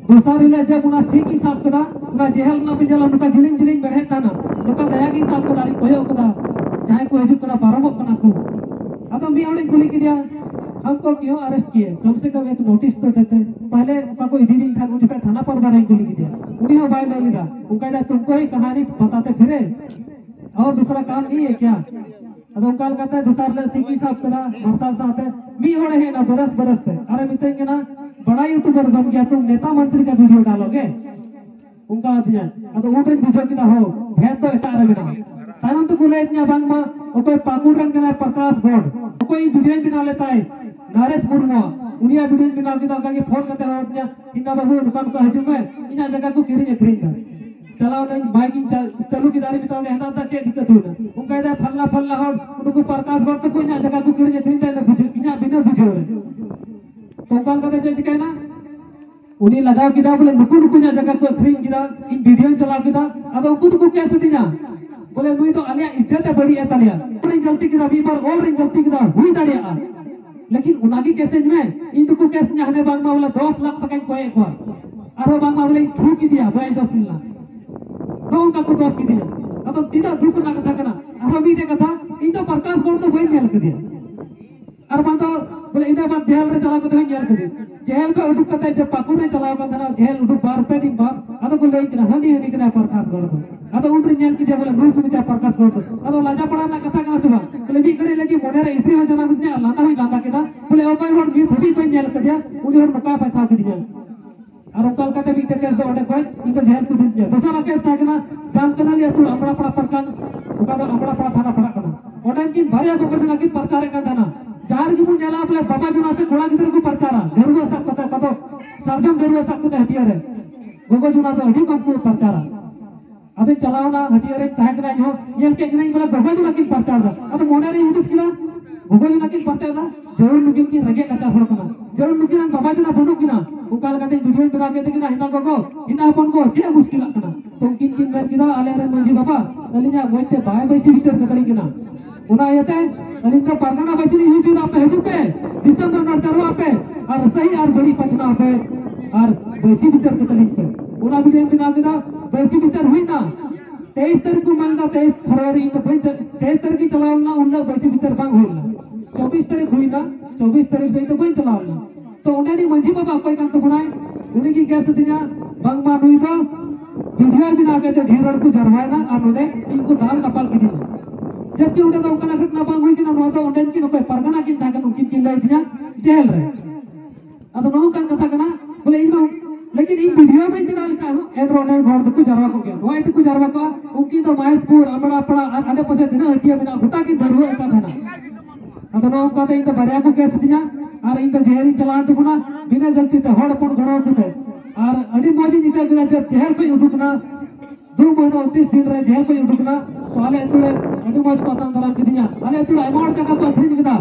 ᱫᱚᱥᱟᱨ ᱦᱤᱞᱳᱜ ᱡᱮ ᱚᱱᱟ ᱥᱤᱠ ᱤᱧ ᱥᱟᱵ ᱠᱮᱫᱟ, ᱚᱱᱟ ᱡᱮᱦᱮᱞ ᱨᱮᱱᱟᱜ ᱯᱮ ᱧᱮᱞᱟ, ᱱᱚᱝᱠᱟ ᱡᱤᱞᱤᱧ ᱡᱤᱞᱤᱧ ᱢᱮᱲᱦᱮᱫ ᱛᱟᱦᱮᱱᱟ, ᱱᱚᱝᱠᱟ ᱫᱟᱭᱟ ᱜᱤᱧ ᱥᱟᱵ ᱠᱮᱫᱟ ᱟᱨᱤᱧ ᱠᱚᱭᱚᱜ ᱠᱮᱫᱟ, ᱡᱟᱦᱟᱸᱭ ᱠᱚ ᱦᱤᱡᱩᱜ ᱠᱟᱱᱟ ᱯᱟᱨᱚᱢᱚᱜ ᱠᱟᱱᱟ ᱠᱚ᱾ ᱟᱫᱚ ᱢᱤᱫ ᱦᱚᱲᱤᱧ ᱠᱩᱞᱤ ᱠᱮᱫᱮᱭᱟ, "हमको क्यों अरेस्ट किए, कम से कम एक नोटिस तो देते।" ᱯᱟᱦᱞᱮ ᱚᱠᱟ ᱠᱚ ᱤᱫᱤᱭᱮᱫᱤᱧ ᱛᱟᱦᱮᱸᱫ ᱩᱱ ᱡᱚᱠᱷᱚᱱ ᱛᱷᱟᱱᱟ ᱯᱟᱨᱵᱟᱨᱤᱧ ᱠᱩᱞᱤ ᱠᱮᱫᱮᱭᱟ, ᱩᱱᱤ ᱦᱚᱸ ᱵᱟᱭ ᱞᱟᱹᱭ ᱞᱮᱫᱟ᱾ ᱚᱱᱠᱟᱭ ᱫᱟ, "तुमको ही कहानी बताते फिरे, और दूसरा काम नहीं है क्या?" ᱟᱫᱚ ᱚᱱᱠᱟ ᱞᱮᱠᱟᱛᱮ ᱫᱚᱥᱟᱨ ᱦᱤᱞᱳᱜ ᱥᱤᱠ ᱤᱧ ᱥᱟᱵ ᱠᱮᱫᱟ, ᱢᱟᱨᱥᱟᱞ ᱥᱟᱶᱛᱮ ᱢᱤᱫ ᱦᱚᱲᱮ ᱦᱮᱡ ᱮᱱᱟ ᱵᱟᱨᱟᱥ ᱵᱟᱨᱟᱥ ᱛᱮ, ᱟᱨᱮ ᱢᱤᱛᱟᱹᱧ ᱠᱟᱱᱟ, "बड़ा यूट्यूबर बन गया तुम, नेता मंत्री का वीडियो डालोगे?" ᱚᱱᱠᱟ ᱟᱹᱫᱤᱧᱟ᱾ ᱟᱫᱚ ᱩᱱᱨᱮᱧ ᱵᱩᱡᱷᱟᱹᱣ ᱠᱮᱫᱟ, ᱦᱚᱸ, ᱵᱷᱮᱫ ᱫᱚ ᱮᱴᱟᱜ ᱨᱮ ᱢᱮᱱᱟᱜᱼᱟ᱾ ᱛᱟᱭᱚᱢ ᱛᱮᱠᱚ ᱞᱟᱹᱭ ᱟᱹᱫᱤᱧᱟ ᱵᱟᱝᱢᱟ ᱚᱠᱚᱭ ᱯᱟᱹᱠᱩᱲ ᱨᱮᱱ ᱠᱟᱱᱟᱭ ᱯᱨᱚᱠᱟᱥ ᱜᱚᱰ, ᱚᱠᱚᱭ ᱤᱧ ᱵᱷᱤᱰᱤᱭᱳᱧ ᱵᱮᱱᱟᱣ ᱞᱮᱫ ᱛᱟᱭ, ᱱᱟᱨᱮᱥ ᱢᱩᱨᱢᱩᱣᱟᱜ, ᱩᱱᱤᱭᱟᱜ ᱵᱷᱤᱰᱤᱭᱳᱧ ᱵᱮᱱᱟᱣ ᱠᱮᱫᱟ᱾ ᱚᱱᱠᱟ ᱜᱮ ᱯᱷᱳᱱ ᱠᱟᱛᱮ ᱦᱚᱦᱚ ᱟᱹᱫᱤᱧᱟ, "ᱤᱧᱫᱟ ᱵᱟᱹᱵᱩ, ᱱᱚᱝᱠᱟ ᱱᱚᱝᱠᱟ ᱦᱤᱡᱩᱜ ᱢᱮ, ᱤᱧᱟᱹᱜ ᱡᱟᱭᱜᱟ ᱠᱚ ᱠᱤᱨᱤᱧ ᱟᱹᱠᱷᱨᱤᱧ ᱮᱫᱟ᱾" ᱪᱟᱞᱟᱣ ᱱᱟᱹᱧ, ᱢᱟᱭᱤᱠ ᱤᱧ ᱪᱟ-, ᱪᱟᱹᱞᱩ ᱠᱮᱫᱟ ᱟᱨ ᱢᱮᱛᱟᱣ ᱫᱮᱭᱟ, "ᱦᱮᱸᱫᱟ ᱫᱟ, ᱪᱮᱫ ᱫᱤᱠᱠᱟᱹᱛ ᱦᱩᱭᱱᱟ?" ᱚᱱᱠᱟᱭ ᱫᱟ, "ᱯᱷᱟᱞᱱᱟ ᱯᱷᱟᱞᱱᱟ ᱦᱚᱲ, ᱩᱱᱠᱩ ᱯᱨᱚᱠᱟᱥ ᱜᱚᱰ ᱛᱟᱠᱚ ᱤᱧᱟᱹᱜ ᱡᱟᱭᱜᱟ ᱠᱚ ᱠᱤᱨᱤᱧ ᱟᱹᱠᱷᱨᱤᱧ ᱮᱫᱟ, ᱤᱧᱟᱹᱜ ᱵᱩᱡᱷᱟᱹᱣ, ᱤᱧᱟᱹᱜ ᱵᱤᱱᱟᱹ ᱵᱩᱡᱷᱟᱹᱣ ᱨᱮ᱾" ᱛᱚ ᱚᱱᱠᱟ ᱞᱮᱠᱟᱛᱮ ᱪᱮᱫ ᱪᱤᱠᱟᱹᱭᱮᱱᱟ? ᱩᱱᱤ ᱞᱟᱜᱟᱣ ᱠᱮᱫᱟ ᱵᱚᱞᱮ, "ᱱᱩᱠᱩ ᱱᱩᱠᱩ ᱤᱧᱟᱹᱜ ᱡᱟᱭᱜᱟ ᱠᱚ ᱟᱹᱠᱷᱨᱤᱧ ᱠᱮᱫᱟ, ᱤᱧ ᱵᱷᱤᱰᱤᱭᱳᱧ ᱪᱟᱞᱟᱣ ᱠᱮᱫᱟ, ᱟᱫᱚ ᱩᱱᱠᱩ ᱫᱚᱠᱚ ᱠᱮᱥ ᱟᱹᱫᱤᱧᱟ, ᱵᱚᱞᱮ ᱱᱩᱭ ᱫᱚ ᱟᱞᱮᱭᱟᱜ ᱤᱡᱽᱡᱚᱛ ᱮ ᱵᱟᱹᱲᱤᱡ ᱮ ᱛᱟᱞᱮᱭᱟ, ᱚᱱᱟᱧ ᱜᱟᱹᱞᱛᱤ ᱠᱮᱫᱟ, ᱢᱤᱫ ᱵᱟᱨ ᱚᱞ ᱨᱮᱧ ᱜᱟᱹᱞᱛᱤ ᱠᱮᱫᱟ, ᱦᱩᱭ ᱫᱟᱲᱮᱭᱟᱜᱼᱟ, ᱞᱮᱠᱤᱱ ᱚᱱᱟᱜᱮ ᱠᱮᱥ ᱟᱹᱧ ᱢᱮ, ᱤᱧ ᱫᱚᱠᱚ ᱠᱮᱥ ᱤᱧᱟ, ᱦᱟᱱᱮ ᱵᱟᱝᱢᱟ ᱵᱚᱞᱮ ᱫᱚᱥ ᱞᱟᱠᱷ ᱴᱟᱠᱟᱧ ᱠᱚᱭᱮᱫ ᱠᱚᱣᱟ, ᱟᱨᱦᱚᱸ ᱵᱟᱝᱢᱟ ᱵᱚᱞᱮᱧ ᱛᱷᱩ ᱠᱮᱫᱮᱭᱟ, ᱵᱟᱭ ᱡᱚᱥ ᱞᱮᱱᱟ, ᱱᱚᱜᱼᱚ ᱱᱚᱝᱠᱟ ᱠᱚ ᱫᱚᱥ ᱠᱮᱫᱮᱭᱟ᱾" ᱟᱫᱚ ᱛᱤᱱᱟᱹᱜ ᱫᱩᱠ ᱨᱮᱱᱟᱜ ᱠᱟᱛᱷᱟ ᱠᱟᱱᱟ᱾ ᱟᱨᱦᱚᱸ ᱢᱤᱫᱴᱮᱡ ᱠᱟᱛᱷᱟ, ᱤᱧ ᱫᱚ ᱯᱨᱚᱠᱟᱥ ᱜᱚᱰ ᱫᱚ ᱵᱟᱹᱧ ᱧᱮᱞ ᱠᱟᱫᱮᱭᱟ, ᱟᱨ ᱵᱟᱝ ᱫᱚ ᱵᱚᱞᱮ ᱤᱱᱟᱹ ᱵᱟᱫ ᱡᱮᱦᱮᱞ ᱨᱮ ᱪᱟᱞᱟᱣ ᱠᱟᱛᱮ ᱦᱚᱸᱧ ᱧᱮᱞ ᱠᱮᱫᱮ᱾ ᱡᱮᱦᱮᱞ ᱠᱷᱚᱱ ᱩᱰᱩᱠ ᱠᱟᱛᱮ ᱡᱮ ᱯᱟᱹᱠᱩᱲ ᱨᱮ ᱪᱟᱞᱟᱣ ᱠᱟᱱ ᱛᱟᱦᱮᱱᱟ, ᱡᱮᱦᱮᱞ ᱩᱰᱩᱠ ᱵᱟᱨ ᱯᱮ ᱫᱤᱱ ᱵᱟᱫ ᱟᱫᱚ ᱠᱚ ᱞᱟᱹᱭ ᱠᱮᱫᱟ, "ᱦᱟᱹᱱᱤ, ᱦᱟᱹᱱᱤ ᱠᱟᱱᱟᱭ ᱯᱨᱚᱠᱟᱥ ᱜᱚᱲ ᱫᱚ᱾" ᱟᱫᱚ ᱩᱱ ᱨᱮᱧ ᱧᱮᱞ ᱠᱮᱫᱮᱭᱟ ᱵᱚᱞᱮ ᱱᱩᱭ ᱠᱟᱱ ᱜᱮᱭᱟᱭ ᱯᱨᱚᱠᱟᱥ ᱜᱚᱲ ᱫᱚ᱾ ᱟᱫᱚ ᱞᱟᱡᱟ ᱯᱟᱲᱟ ᱨᱮᱱᱟᱜ ᱠᱟᱛᱷᱟ ᱠᱟᱱᱟ ᱥᱮ ᱵᱟᱝ? ᱵᱚᱞᱮ ᱢᱤᱫ ᱜᱷᱟᱹᱲᱤᱡ ᱞᱟᱹᱜᱤᱫ ᱢᱚᱱᱮ ᱨᱮ ᱤᱫᱨᱤ ᱦᱚᱸ ᱡᱟᱱᱟᱢ ᱟᱹᱫᱤᱧᱟ ᱟᱨ ᱞᱟᱸᱫᱟ ᱦᱚᱸᱧ ᱞᱟᱸᱫᱟ ᱠᱮᱫᱟ᱾ ᱵᱚᱞᱮ ᱚᱠᱚᱭ ᱦᱚᱲ ᱱᱤᱛ ᱦᱟᱹᱵᱤᱡ ᱵᱟᱹᱧ ᱧᱮᱞ ᱠᱟᱫᱮᱭᱟ, ᱩᱱᱤ ᱦᱚᱲ ᱱᱚᱝᱠᱟᱭ ᱯᱷᱟᱥᱟᱣ ᱠᱤᱫᱤᱧᱟ᱾ ᱟᱨ ᱚᱱᱠᱟ ᱞᱮᱠᱟᱛᱮ ᱢᱤᱫᱴᱮᱡ ᱠᱮᱥ ᱫᱚ ᱚᱸᱰᱮ ᱠᱷᱚᱱ ᱤᱧ ᱫᱚ ᱡᱮᱦᱮᱞ ᱠᱚ ᱤᱫᱤ ᱞᱤᱫᱤᱧᱟ᱾ ᱫᱚᱥᱟᱨ ᱠᱮᱥ ᱛᱟᱦᱮᱸ ᱠᱟᱱᱟ ᱡᱟᱢᱠᱟᱱᱟᱞᱤ ᱟᱹᱛᱩ ᱟᱢᱲᱟᱯᱟᱲᱟ ᱯᱨᱚᱠᱷᱚᱸᱰ, ᱚᱠᱟ ᱫᱚ ᱟᱢᱲᱟᱯᱟᱲᱟ ᱛᱷᱟᱱᱟ ᱯᱟᱲᱟᱜ ᱠᱟᱱᱟ᱾ ᱚᱸᱰᱮ ᱩᱱᱠᱤᱱ ᱵᱟᱨᱭᱟ ᱜᱚᱜᱚ ᱡᱚᱱᱟ ᱠᱤᱱ ᱯᱨᱚᱪᱟᱨᱮᱫ ᱠᱟᱱ ᱛᱟᱦᱮᱱᱟ᱾ ᱡᱟᱦᱟᱸ ᱨᱮᱜᱮ ᱵᱚᱱ ᱧᱮᱞᱟ ᱵᱚᱞᱮ ᱵᱟᱵᱟ ᱡᱚᱱᱟ ᱥᱮ ᱠᱚᱲᱟ ᱜᱤᱫᱽᱨᱟᱹ ᱠᱚ ᱯᱨᱚᱪᱟᱨᱟ, ᱫᱟᱹᱨᱩᱣᱟᱹ ᱥᱟᱵ ᱠᱟᱛᱮ, ᱚᱠᱟ ᱫᱚ ᱥᱟᱨᱡᱚᱢ ᱫᱟᱹᱨᱩᱣᱟᱹ ᱥᱟᱵ ᱠᱟᱛᱮ ᱦᱟᱹᱴᱭᱟᱹ ᱨᱮ᱾ ᱜᱚᱜᱚ ᱡᱚᱱᱟ ᱫᱚ ᱟᱹᱰᱤ ᱠᱚᱢ ᱠᱚ ᱯᱨᱚᱪᱟᱨᱟ᱾ ᱟᱫᱚᱧ ᱪᱟᱞᱟᱣᱱᱟ, ᱦᱟᱹᱴᱭᱟᱹ ᱨᱮᱧ ᱛᱟᱦᱮᱸ ᱠᱟᱱᱟ, ᱤᱧᱦᱚᱸ ᱧᱮᱞ ᱠᱮᱫ ᱠᱤᱱᱟᱹᱧ ᱵᱚᱞᱮ ᱜᱚᱜᱚ ᱡᱚᱱᱟ ᱠᱤᱱ ᱯᱨᱚᱪᱟᱨ ᱮᱫᱟ᱾ ᱟᱫᱚ ᱢᱚᱱᱮ ᱨᱮᱧ ᱦᱩᱫᱤᱥ ᱠᱮᱫᱟ, ᱜᱚᱜᱚ ᱡᱚᱱᱟ ᱠᱤᱱ ᱯᱨᱚᱪᱟᱨ ᱮᱫᱟ, ᱡᱟᱹᱨᱩᱲ ᱱᱩᱠᱤᱱ ᱠᱤᱱ ᱨᱮᱸᱜᱮᱡ ᱱᱟᱪᱟᱨ ᱦᱚᱲ ᱠᱟᱱᱟ, ᱡᱟᱹᱨᱩᱲ ᱱᱩᱠᱤᱱ ᱨᱮᱱ ᱵᱟᱵᱟ ᱡᱚᱱᱟ ᱵᱟᱹᱱᱩᱜ ᱠᱤᱱᱟ᱾ ᱚᱱᱠᱟ ᱞᱮᱠᱟᱛᱮ ᱵᱷᱤᱰᱤᱭᱳᱧ ᱵᱮᱱᱟᱣ ᱠᱮᱫ ᱛᱟᱹᱠᱤᱱᱟ, ᱦᱮᱸᱫᱟ ᱜᱚᱜᱚ, ᱦᱮᱸᱫᱟ ᱦᱚᱯᱚᱱ ᱠᱚ, ᱪᱮᱫ ᱮ ᱢᱩᱥᱠᱤᱞᱟᱜ ᱠᱟᱱᱟ? ᱛᱚ ᱩᱱᱠᱤᱱ ᱠᱤᱱ ᱢᱮᱱ ᱠᱮᱫᱟ, ᱟᱞᱮ ᱨᱮᱱ ᱢᱟᱹᱡᱷᱤ ᱵᱟᱵᱟ ᱟᱹᱞᱤᱧᱟᱜ ᱢᱚᱡᱽ ᱛᱮ ᱵᱟᱭ ᱵᱟᱹᱭᱥᱤ ᱵᱤᱪᱟᱹᱨ ᱠᱟᱛᱟᱞᱤᱧ ᱠᱟᱱᱟ᱾ ᱚᱱᱟ ᱤᱭᱟᱹᱛᱮ ᱟᱹᱞᱤᱧ ᱫᱚ ᱯᱟᱨᱜᱟᱱᱟ ᱵᱟᱹᱭᱥᱤ ᱞᱤᱧ ᱦᱩᱭ ᱦᱚᱪᱚᱭᱮᱫᱟ, ᱟᱯᱮ ᱦᱤᱡᱩᱜ ᱯᱮ, ᱫᱤᱥᱚᱢ ᱨᱮ ᱱᱟᱨ ᱪᱟᱨᱣᱟᱜ ᱯᱮ, ᱟᱨ ᱥᱟᱹᱦᱤ ᱟᱨ ᱵᱟᱹᱲᱤᱡ ᱯᱟᱪᱷᱱᱟᱣ ᱯᱮ, ᱟᱨ ᱵᱟᱹᱭᱥᱤ ᱵᱤᱪᱟᱹᱨ ᱠᱟᱛᱟᱞᱤᱧ ᱯᱮ᱾ ᱚᱱᱟ ᱵᱷᱤᱰᱤᱭᱳᱧ ᱵᱮᱱᱟᱣ ᱠᱮᱫᱟ, ᱵᱟᱹᱭᱥᱤ ᱵᱤᱪᱟᱹᱨ ᱦᱩᱭᱱᱟ᱾ ᱛᱮᱭᱤᱥ ᱛᱟᱹᱨᱤᱠᱷ ᱠᱚ ᱢᱮᱱ ᱮᱫᱟ, ᱛᱮᱭᱤᱥ ᱯᱷᱮᱵᱽᱨᱩᱣᱟᱨᱤ, ᱤᱧ ᱫᱚ ᱵᱟᱹᱧ ᱪᱟ-, ᱛᱮᱭᱤᱥ ᱛᱟᱹᱨᱤᱠᱷ ᱤᱧ ᱪᱟᱞᱟᱣ ᱞᱮᱱᱟ, ᱩᱱ ᱦᱤᱞᱳᱜ ᱵᱟᱹᱭᱥᱤ ᱵᱤᱪᱟᱹᱨ ᱵᱟᱝ ᱦᱩᱭ ᱞᱮᱱᱟ᱾ ᱪᱚᱵᱵᱤᱥ ᱛᱟᱹᱨᱤᱠᱷ ᱦᱩᱭᱱᱟ, ᱪᱚᱵᱵᱤᱥ ᱛᱟᱹᱨᱤᱠᱷ ᱫᱚ ᱤᱧ ᱫᱚ ᱵᱟᱹᱧ ᱪᱟᱞᱟᱣ ᱞᱮᱱᱟ᱾ ᱛᱚ ᱚᱸᱰᱮᱱᱤᱡ ᱢᱟᱹᱡᱷᱤ ᱵᱟᱵᱟ ᱚᱠᱚᱭ ᱠᱟᱱ ᱛᱟᱵᱚᱱᱟᱭ, ᱩᱱᱤ ᱜᱮ ᱠᱮᱥ ᱟᱹᱫᱤᱧᱟ, ᱵᱟᱝᱢᱟ ᱱᱩᱭ ᱫᱚ ᱵᱷᱤᱰᱤᱭᱳ ᱵᱮᱱᱟᱣ ᱠᱟᱛᱮ ᱰᱷᱮᱨ ᱦᱚᱲ ᱠᱚ ᱡᱟᱨᱣᱟᱭᱮᱱᱟ ᱟᱨ ᱱᱚᱰᱮ ᱤᱧ ᱠᱚ ᱫᱟᱞ ᱫᱟᱯᱟᱞ ᱠᱤᱫᱤᱧᱟ᱾ ᱡᱚᱵᱠᱤ ᱚᱸᱰᱮ ᱫᱚ ᱚᱱᱠᱟᱱᱟᱜ ᱜᱷᱚᱴᱱᱟ ᱵᱟᱝ ᱦᱩᱭ ᱠᱟᱱᱟ, ᱱᱚᱣᱟ ᱫᱚ ᱚᱸᱰᱮᱱ ᱠᱤᱱ ᱚᱠᱚᱭ ᱯᱟᱨᱜᱟᱱᱟ ᱠᱤᱱ ᱛᱟᱦᱮᱸ ᱠᱟᱱᱟ, ᱩᱱᱠᱤᱱ ᱠᱤᱱ ᱞᱟᱹᱭ ᱟᱹᱫᱤᱧᱟ ᱡᱮᱦᱮᱞ ᱨᱮ᱾ ᱟᱫᱚ ᱱᱚᱝᱠᱟᱱ ᱠᱟᱛᱷᱟ ᱠᱟᱱᱟ, ᱵᱚᱞᱮ ᱤᱧ ᱫᱚ, ᱞᱮᱠᱤᱱ ᱤᱧ ᱵᱷᱤᱰᱤᱭᱳ ᱵᱟᱹᱧ ᱵᱮᱱᱟᱣ ᱞᱮᱠᱷᱟᱱ ᱦᱚᱸ ᱮᱱ ᱨᱮᱦᱚᱸ ᱚᱸᱰᱮ ᱦᱚᱲ ᱫᱚᱠᱚ ᱡᱟᱨᱣᱟ ᱠᱚᱜ ᱜᱮᱭᱟ᱾ ᱱᱚᱣᱟ ᱤᱭᱟᱹ ᱛᱮᱠᱚ ᱡᱟᱨᱣᱟ ᱠᱚᱜᱼᱟ, ᱩᱱᱠᱤᱱ ᱫᱚ ᱢᱚᱦᱮᱥᱯᱩᱨ, ᱟᱢᱲᱟᱯᱟᱲᱟ ᱟᱨ ᱟᱰᱮ ᱯᱟᱥᱮ ᱛᱤᱱᱟᱹᱜ ᱦᱟᱹᱴᱤᱭᱟᱹ ᱢᱮᱱᱟᱜᱼᱟ, ᱜᱚᱴᱟ ᱠᱤᱱ ᱫᱟᱹᱨᱩᱣᱟᱹᱜ ᱠᱟᱱ ᱛᱟᱦᱮᱱᱟ᱾ ᱟᱫᱚ ᱱᱚᱜᱼᱚ ᱱᱚᱝᱠᱟ ᱛᱮ ᱤᱧ ᱫᱚ ᱵᱟᱨᱭᱟ ᱠᱚ ᱠᱮᱥ ᱟᱹᱫᱤᱧᱟ ᱟᱨ ᱤᱧ ᱫᱚ ᱡᱮᱦᱮᱞᱤᱧ ᱪᱟᱞᱟᱣᱮᱱ ᱛᱟᱵᱚᱱᱟ ᱵᱤᱱᱟᱹ ᱜᱟᱹᱞᱛᱤ ᱛᱮ, ᱦᱚᱲ ᱦᱚᱯᱚᱱ ᱜᱚᱲᱚ ᱟᱠᱚ ᱛᱮ᱾ ᱟᱨ ᱟᱹᱰᱤ ᱢᱚᱡᱽ ᱤᱧ ᱟᱹᱭᱠᱟᱹᱣ ᱠᱮᱫᱟ ᱡᱮ ᱡᱮᱦᱮᱞ ᱠᱷᱚᱱ ᱩᱰᱩᱠ ᱮᱱᱟ, ᱫᱩ ᱢᱟᱹᱦᱱᱟᱹ ᱩᱱᱛᱨᱤᱥ ᱫᱤᱱ ᱨᱮ ᱡᱮᱦᱮᱞ ᱠᱷᱚᱱ ᱩᱰᱩᱠ ᱮᱱᱟ᱾ ᱛᱚ ᱟᱞᱮ ᱟᱹᱛᱩ ᱨᱮ ᱟᱹᱰᱤ ᱢᱚᱡᱽ ᱠᱚ ᱟᱛᱟᱝ ᱫᱟᱨᱟᱢ ᱠᱤᱫᱤᱧᱟ᱾ ᱟᱞᱮ ᱟᱹᱛᱩ ᱨᱮ ᱟᱭᱢᱟ ᱦᱚᱲ ᱡᱟᱭᱜᱟ ᱠᱚ ᱟᱹᱠᱷᱨᱤᱧ ᱠᱮᱫᱟ,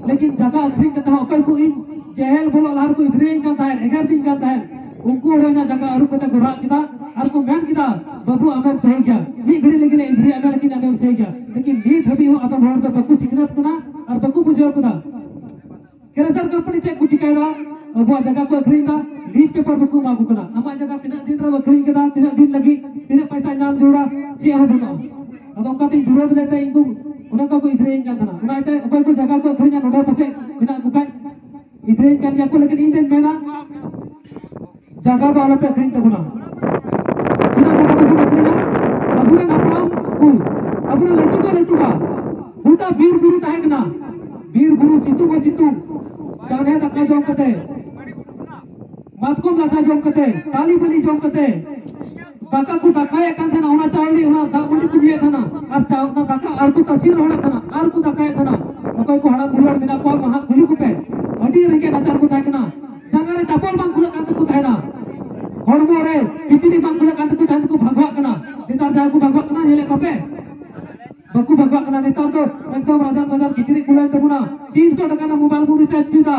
ᱞᱮᱠᱤᱱ ᱡᱟᱭᱜᱟ ᱟᱹᱠᱷᱨᱤᱧ ᱠᱟᱛᱮ ᱦᱚᱸ ᱚᱠᱚᱭ ᱠᱚ ᱤᱧ ᱡᱮᱦᱮᱞ ᱵᱚᱞᱚᱜ ᱞᱟᱦᱟ ᱨᱮᱠᱚ ᱮᱫᱽᱨᱮᱭᱟᱹᱧ ᱠᱟᱱ ᱛᱟᱦᱮᱸᱫ, ᱮᱜᱮᱨ ᱫᱤᱧ ᱠᱟᱱ ᱛᱟᱦᱮᱸᱫ, ᱩᱱᱠᱩ ᱦᱚᱲ ᱤᱧᱟᱹᱜ ᱡᱟᱭᱜᱟ ᱟᱹᱨᱩᱵ ᱠᱟᱛᱮ ᱠᱚ ᱨᱟᱜ ᱠᱮᱫᱟ ᱟᱨ ᱠᱚ ᱢᱮᱱ ᱠᱮᱫᱟ, "ᱵᱟᱹᱵᱩ, ᱟᱢᱮᱢ ᱥᱟᱹᱦᱤ ᱜᱮᱭᱟ, ᱢᱤᱫ ᱜᱷᱟᱹᱲᱤ ᱞᱟᱹᱜᱤᱫ ᱞᱮ ᱮᱫᱽᱨᱮᱭᱟᱜ ᱢᱮ, ᱞᱮᱠᱤᱱ ᱟᱢᱮᱢ ᱥᱟᱹᱦᱤ ᱜᱮᱭᱟ᱾" ᱞᱮᱠᱤᱱ ᱱᱤᱛ ᱦᱟᱹᱵᱤᱡ ᱦᱚᱸ ᱟᱫᱚᱢ ᱦᱚᱲ ᱫᱚ ᱵᱟᱠᱚ ᱥᱤᱠᱷᱱᱟᱹᱛ ᱠᱟᱱᱟ ᱟᱨ ᱵᱟᱠᱚ ᱵᱩᱡᱷᱟᱹᱣ ᱠᱟᱫᱟ᱾ ᱠᱮᱨᱮᱥᱟᱨ ᱠᱳᱢᱯᱟᱱᱤ ᱪᱮᱫ ᱠᱚ ᱪᱤᱠᱟᱹᱭᱮᱫᱟ? ᱟᱵᱚᱣᱟᱜ ᱡᱟᱭᱜᱟ ᱠᱚ ᱟᱹᱠᱷᱨᱤᱧ ᱮᱫᱟ, ᱞᱤᱡ ᱯᱮᱯᱟᱨ ᱵᱟᱠᱚ ᱮᱢᱟ ᱠᱚ ᱠᱟᱱᱟ᱾ ᱟᱢᱟᱜ ᱡᱟᱭᱜᱟ ᱛᱤᱱᱟᱹᱜ ᱫᱤᱱ ᱨᱮᱢ ᱟᱹᱠᱷᱨᱤᱧ ᱠᱮᱫᱟ, ᱛᱤᱱᱟᱹᱜ ᱫᱤᱱ ᱞᱟᱹᱜᱤᱫ, ᱛᱤᱱᱟᱹᱜ ᱯᱚᱭᱥᱟ ᱧᱟᱢ ᱡᱟᱹᱨᱩᱲᱟ, ᱪᱮᱫ ᱦᱚᱸ ᱵᱟᱹᱱᱩᱜᱼᱟ᱾ ᱟᱫᱚ ᱚᱱᱠᱟᱛᱮᱧ ᱵᱤᱨᱳᱫ ᱞᱮᱫ ᱛᱮ ᱤᱧ ᱠᱚ ᱚᱱᱮ ᱚᱱᱠᱟ ᱠᱚ ᱮᱫᱽᱨᱮᱭᱟᱹᱧ ᱠᱟᱱ ᱛᱟᱦᱮᱱᱟ᱾ ᱚᱱᱟ ᱤᱭᱟᱹᱛᱮ ᱚᱠᱚᱭ ᱠᱚ ᱡᱟᱭᱜᱟ ᱠᱚ ᱟᱹᱠᱷᱨᱤᱧᱟ, ᱱᱚᱰᱮ ᱯᱟᱥᱮᱡ ᱢᱮᱱᱟᱜ ᱠᱚ ᱠᱷᱟᱡ, ᱟᱹᱠᱷᱨᱤᱧ ᱠᱟᱱ ᱜᱮᱭᱟ ᱠᱚ, ᱞᱮᱠᱤᱱ ᱤᱧ ᱫᱚᱧ ᱢᱮᱱᱟ, ᱡᱟᱭᱜᱟ ᱫᱚ ᱟᱞᱚᱯᱮ ᱟᱹᱠᱷᱨᱤᱧ ᱛᱟᱵᱚᱱᱟ᱾ ᱪᱮᱫᱟᱜ ᱡᱟᱭᱜᱟ ᱵᱟᱵᱚᱱ ᱟᱹᱠᱷᱨᱤᱧᱟ? ᱟᱵᱚᱨᱮᱱ ᱦᱟᱯᱲᱟᱢ ᱠᱚ, ᱟᱵᱚᱨᱮᱱ ᱞᱟᱹᱴᱩ ᱠᱚ ᱞᱟᱹᱴᱩ ᱠᱚ, ᱜᱚᱴᱟ ᱵᱤᱨ ᱵᱩᱨᱩ ᱛᱟᱦᱮᱸ ᱠᱟᱱᱟ᱾ ᱵᱤᱨ ᱵᱩᱨᱩ, ᱥᱤᱛᱩᱝ ᱦᱚᱸ ᱥᱤᱛᱩᱝ, ᱡᱟᱱᱦᱮ ᱫᱟᱠᱟ ᱡᱚᱢ ᱠᱟᱛᱮ, ᱢᱟᱛᱠᱚᱢ ᱞᱟᱴᱷᱟ ᱡᱚᱢ ᱠᱟᱛᱮ, ᱛᱟᱞᱤ ᱵᱟᱹᱞᱤ ᱡᱚᱢ ᱠᱟᱛᱮ, ᱫᱟᱠᱟ ᱠᱚ ᱫᱟᱠᱟᱭᱮᱫ ᱠᱟᱱ ᱛᱟᱦᱮᱱᱟ, ᱚᱱᱟ ᱪᱟᱣᱞᱮ, ᱚᱱᱟ ᱫᱟᱜ ᱢᱟᱹᱰᱤ ᱠᱚ ᱧᱩᱭᱮᱫ ᱛᱟᱦᱮᱱᱟ, ᱟᱨ ᱪᱟ-, ᱚᱱᱟ ᱫᱟᱠᱟ ᱟᱨ ᱠᱚ ᱛᱟᱥᱮ ᱨᱚᱦᱚᱲᱮᱫ ᱛᱟᱦᱮᱱᱟ, ᱟᱨ ᱠᱚ ᱫᱟᱠᱟᱭᱮᱫ ᱛᱟᱦᱮᱱᱟ᱾ ᱚᱠᱚᱭ ᱠᱚ ᱦᱟᱲᱟᱢ ᱵᱩᱲᱦᱤ ᱦᱚᱲ ᱢᱮᱱᱟᱜ ᱠᱚᱣᱟ, ᱢᱟᱦᱟᱜ ᱠᱩᱞᱤ ᱠᱚᱯᱮ, ᱟᱹᱰᱤ ᱨᱮᱸᱜᱮᱡ ᱱᱟᱪᱟᱨ ᱠᱚ ᱛᱟᱦᱮᱸ ᱠᱟᱱᱟ᱾ ᱡᱟᱸᱜᱟ ᱨᱮ ᱪᱟᱯᱚᱞ ᱵᱟᱝ ᱠᱷᱩᱞᱟᱹᱜ ᱠᱟᱱ ᱛᱟᱠᱚ ᱛᱟᱦᱮᱱᱟ, ᱦᱚᱲᱢᱚ ᱨᱮ ᱠᱤᱪᱨᱤᱡ ᱵᱟᱝ ᱠᱷᱩᱞᱟᱹᱜ ᱠᱟᱱ ᱛᱟᱠᱚ ᱛᱟᱦᱮᱸ ᱛᱮᱠᱚ ᱵᱷᱟᱜᱚᱜ ᱠᱟᱱᱟ᱾ ᱱᱮᱛᱟᱨ ᱡᱟᱦᱟᱸᱭ ᱠᱚ ᱵᱷᱟᱜᱚᱜ ᱠᱟᱱᱟ, ᱧᱮᱞᱮᱫ ᱠᱚᱣᱟ ᱯᱮ, ᱵᱟᱠᱚ ᱵᱷᱟᱜᱚᱜ ᱠᱟᱱᱟ᱾ ᱱᱮᱛᱟᱨ ᱫᱚ ᱮᱠᱫᱚᱢ ᱨᱟᱡᱟᱱ ᱵᱟᱡᱟᱨ ᱠᱤᱪᱨᱤᱡ ᱠᱷᱩᱞᱟᱹᱣ ᱛᱟᱵᱚᱱᱟ, ᱛᱤᱱᱥᱚ ᱴᱟᱠᱟ ᱨᱮᱱᱟᱜ ᱢᱳᱵᱟᱭᱤᱞ ᱵᱚᱱ ᱨᱤᱪᱟᱨᱡᱽ ᱦᱚᱪᱚᱭᱮᱫᱟ,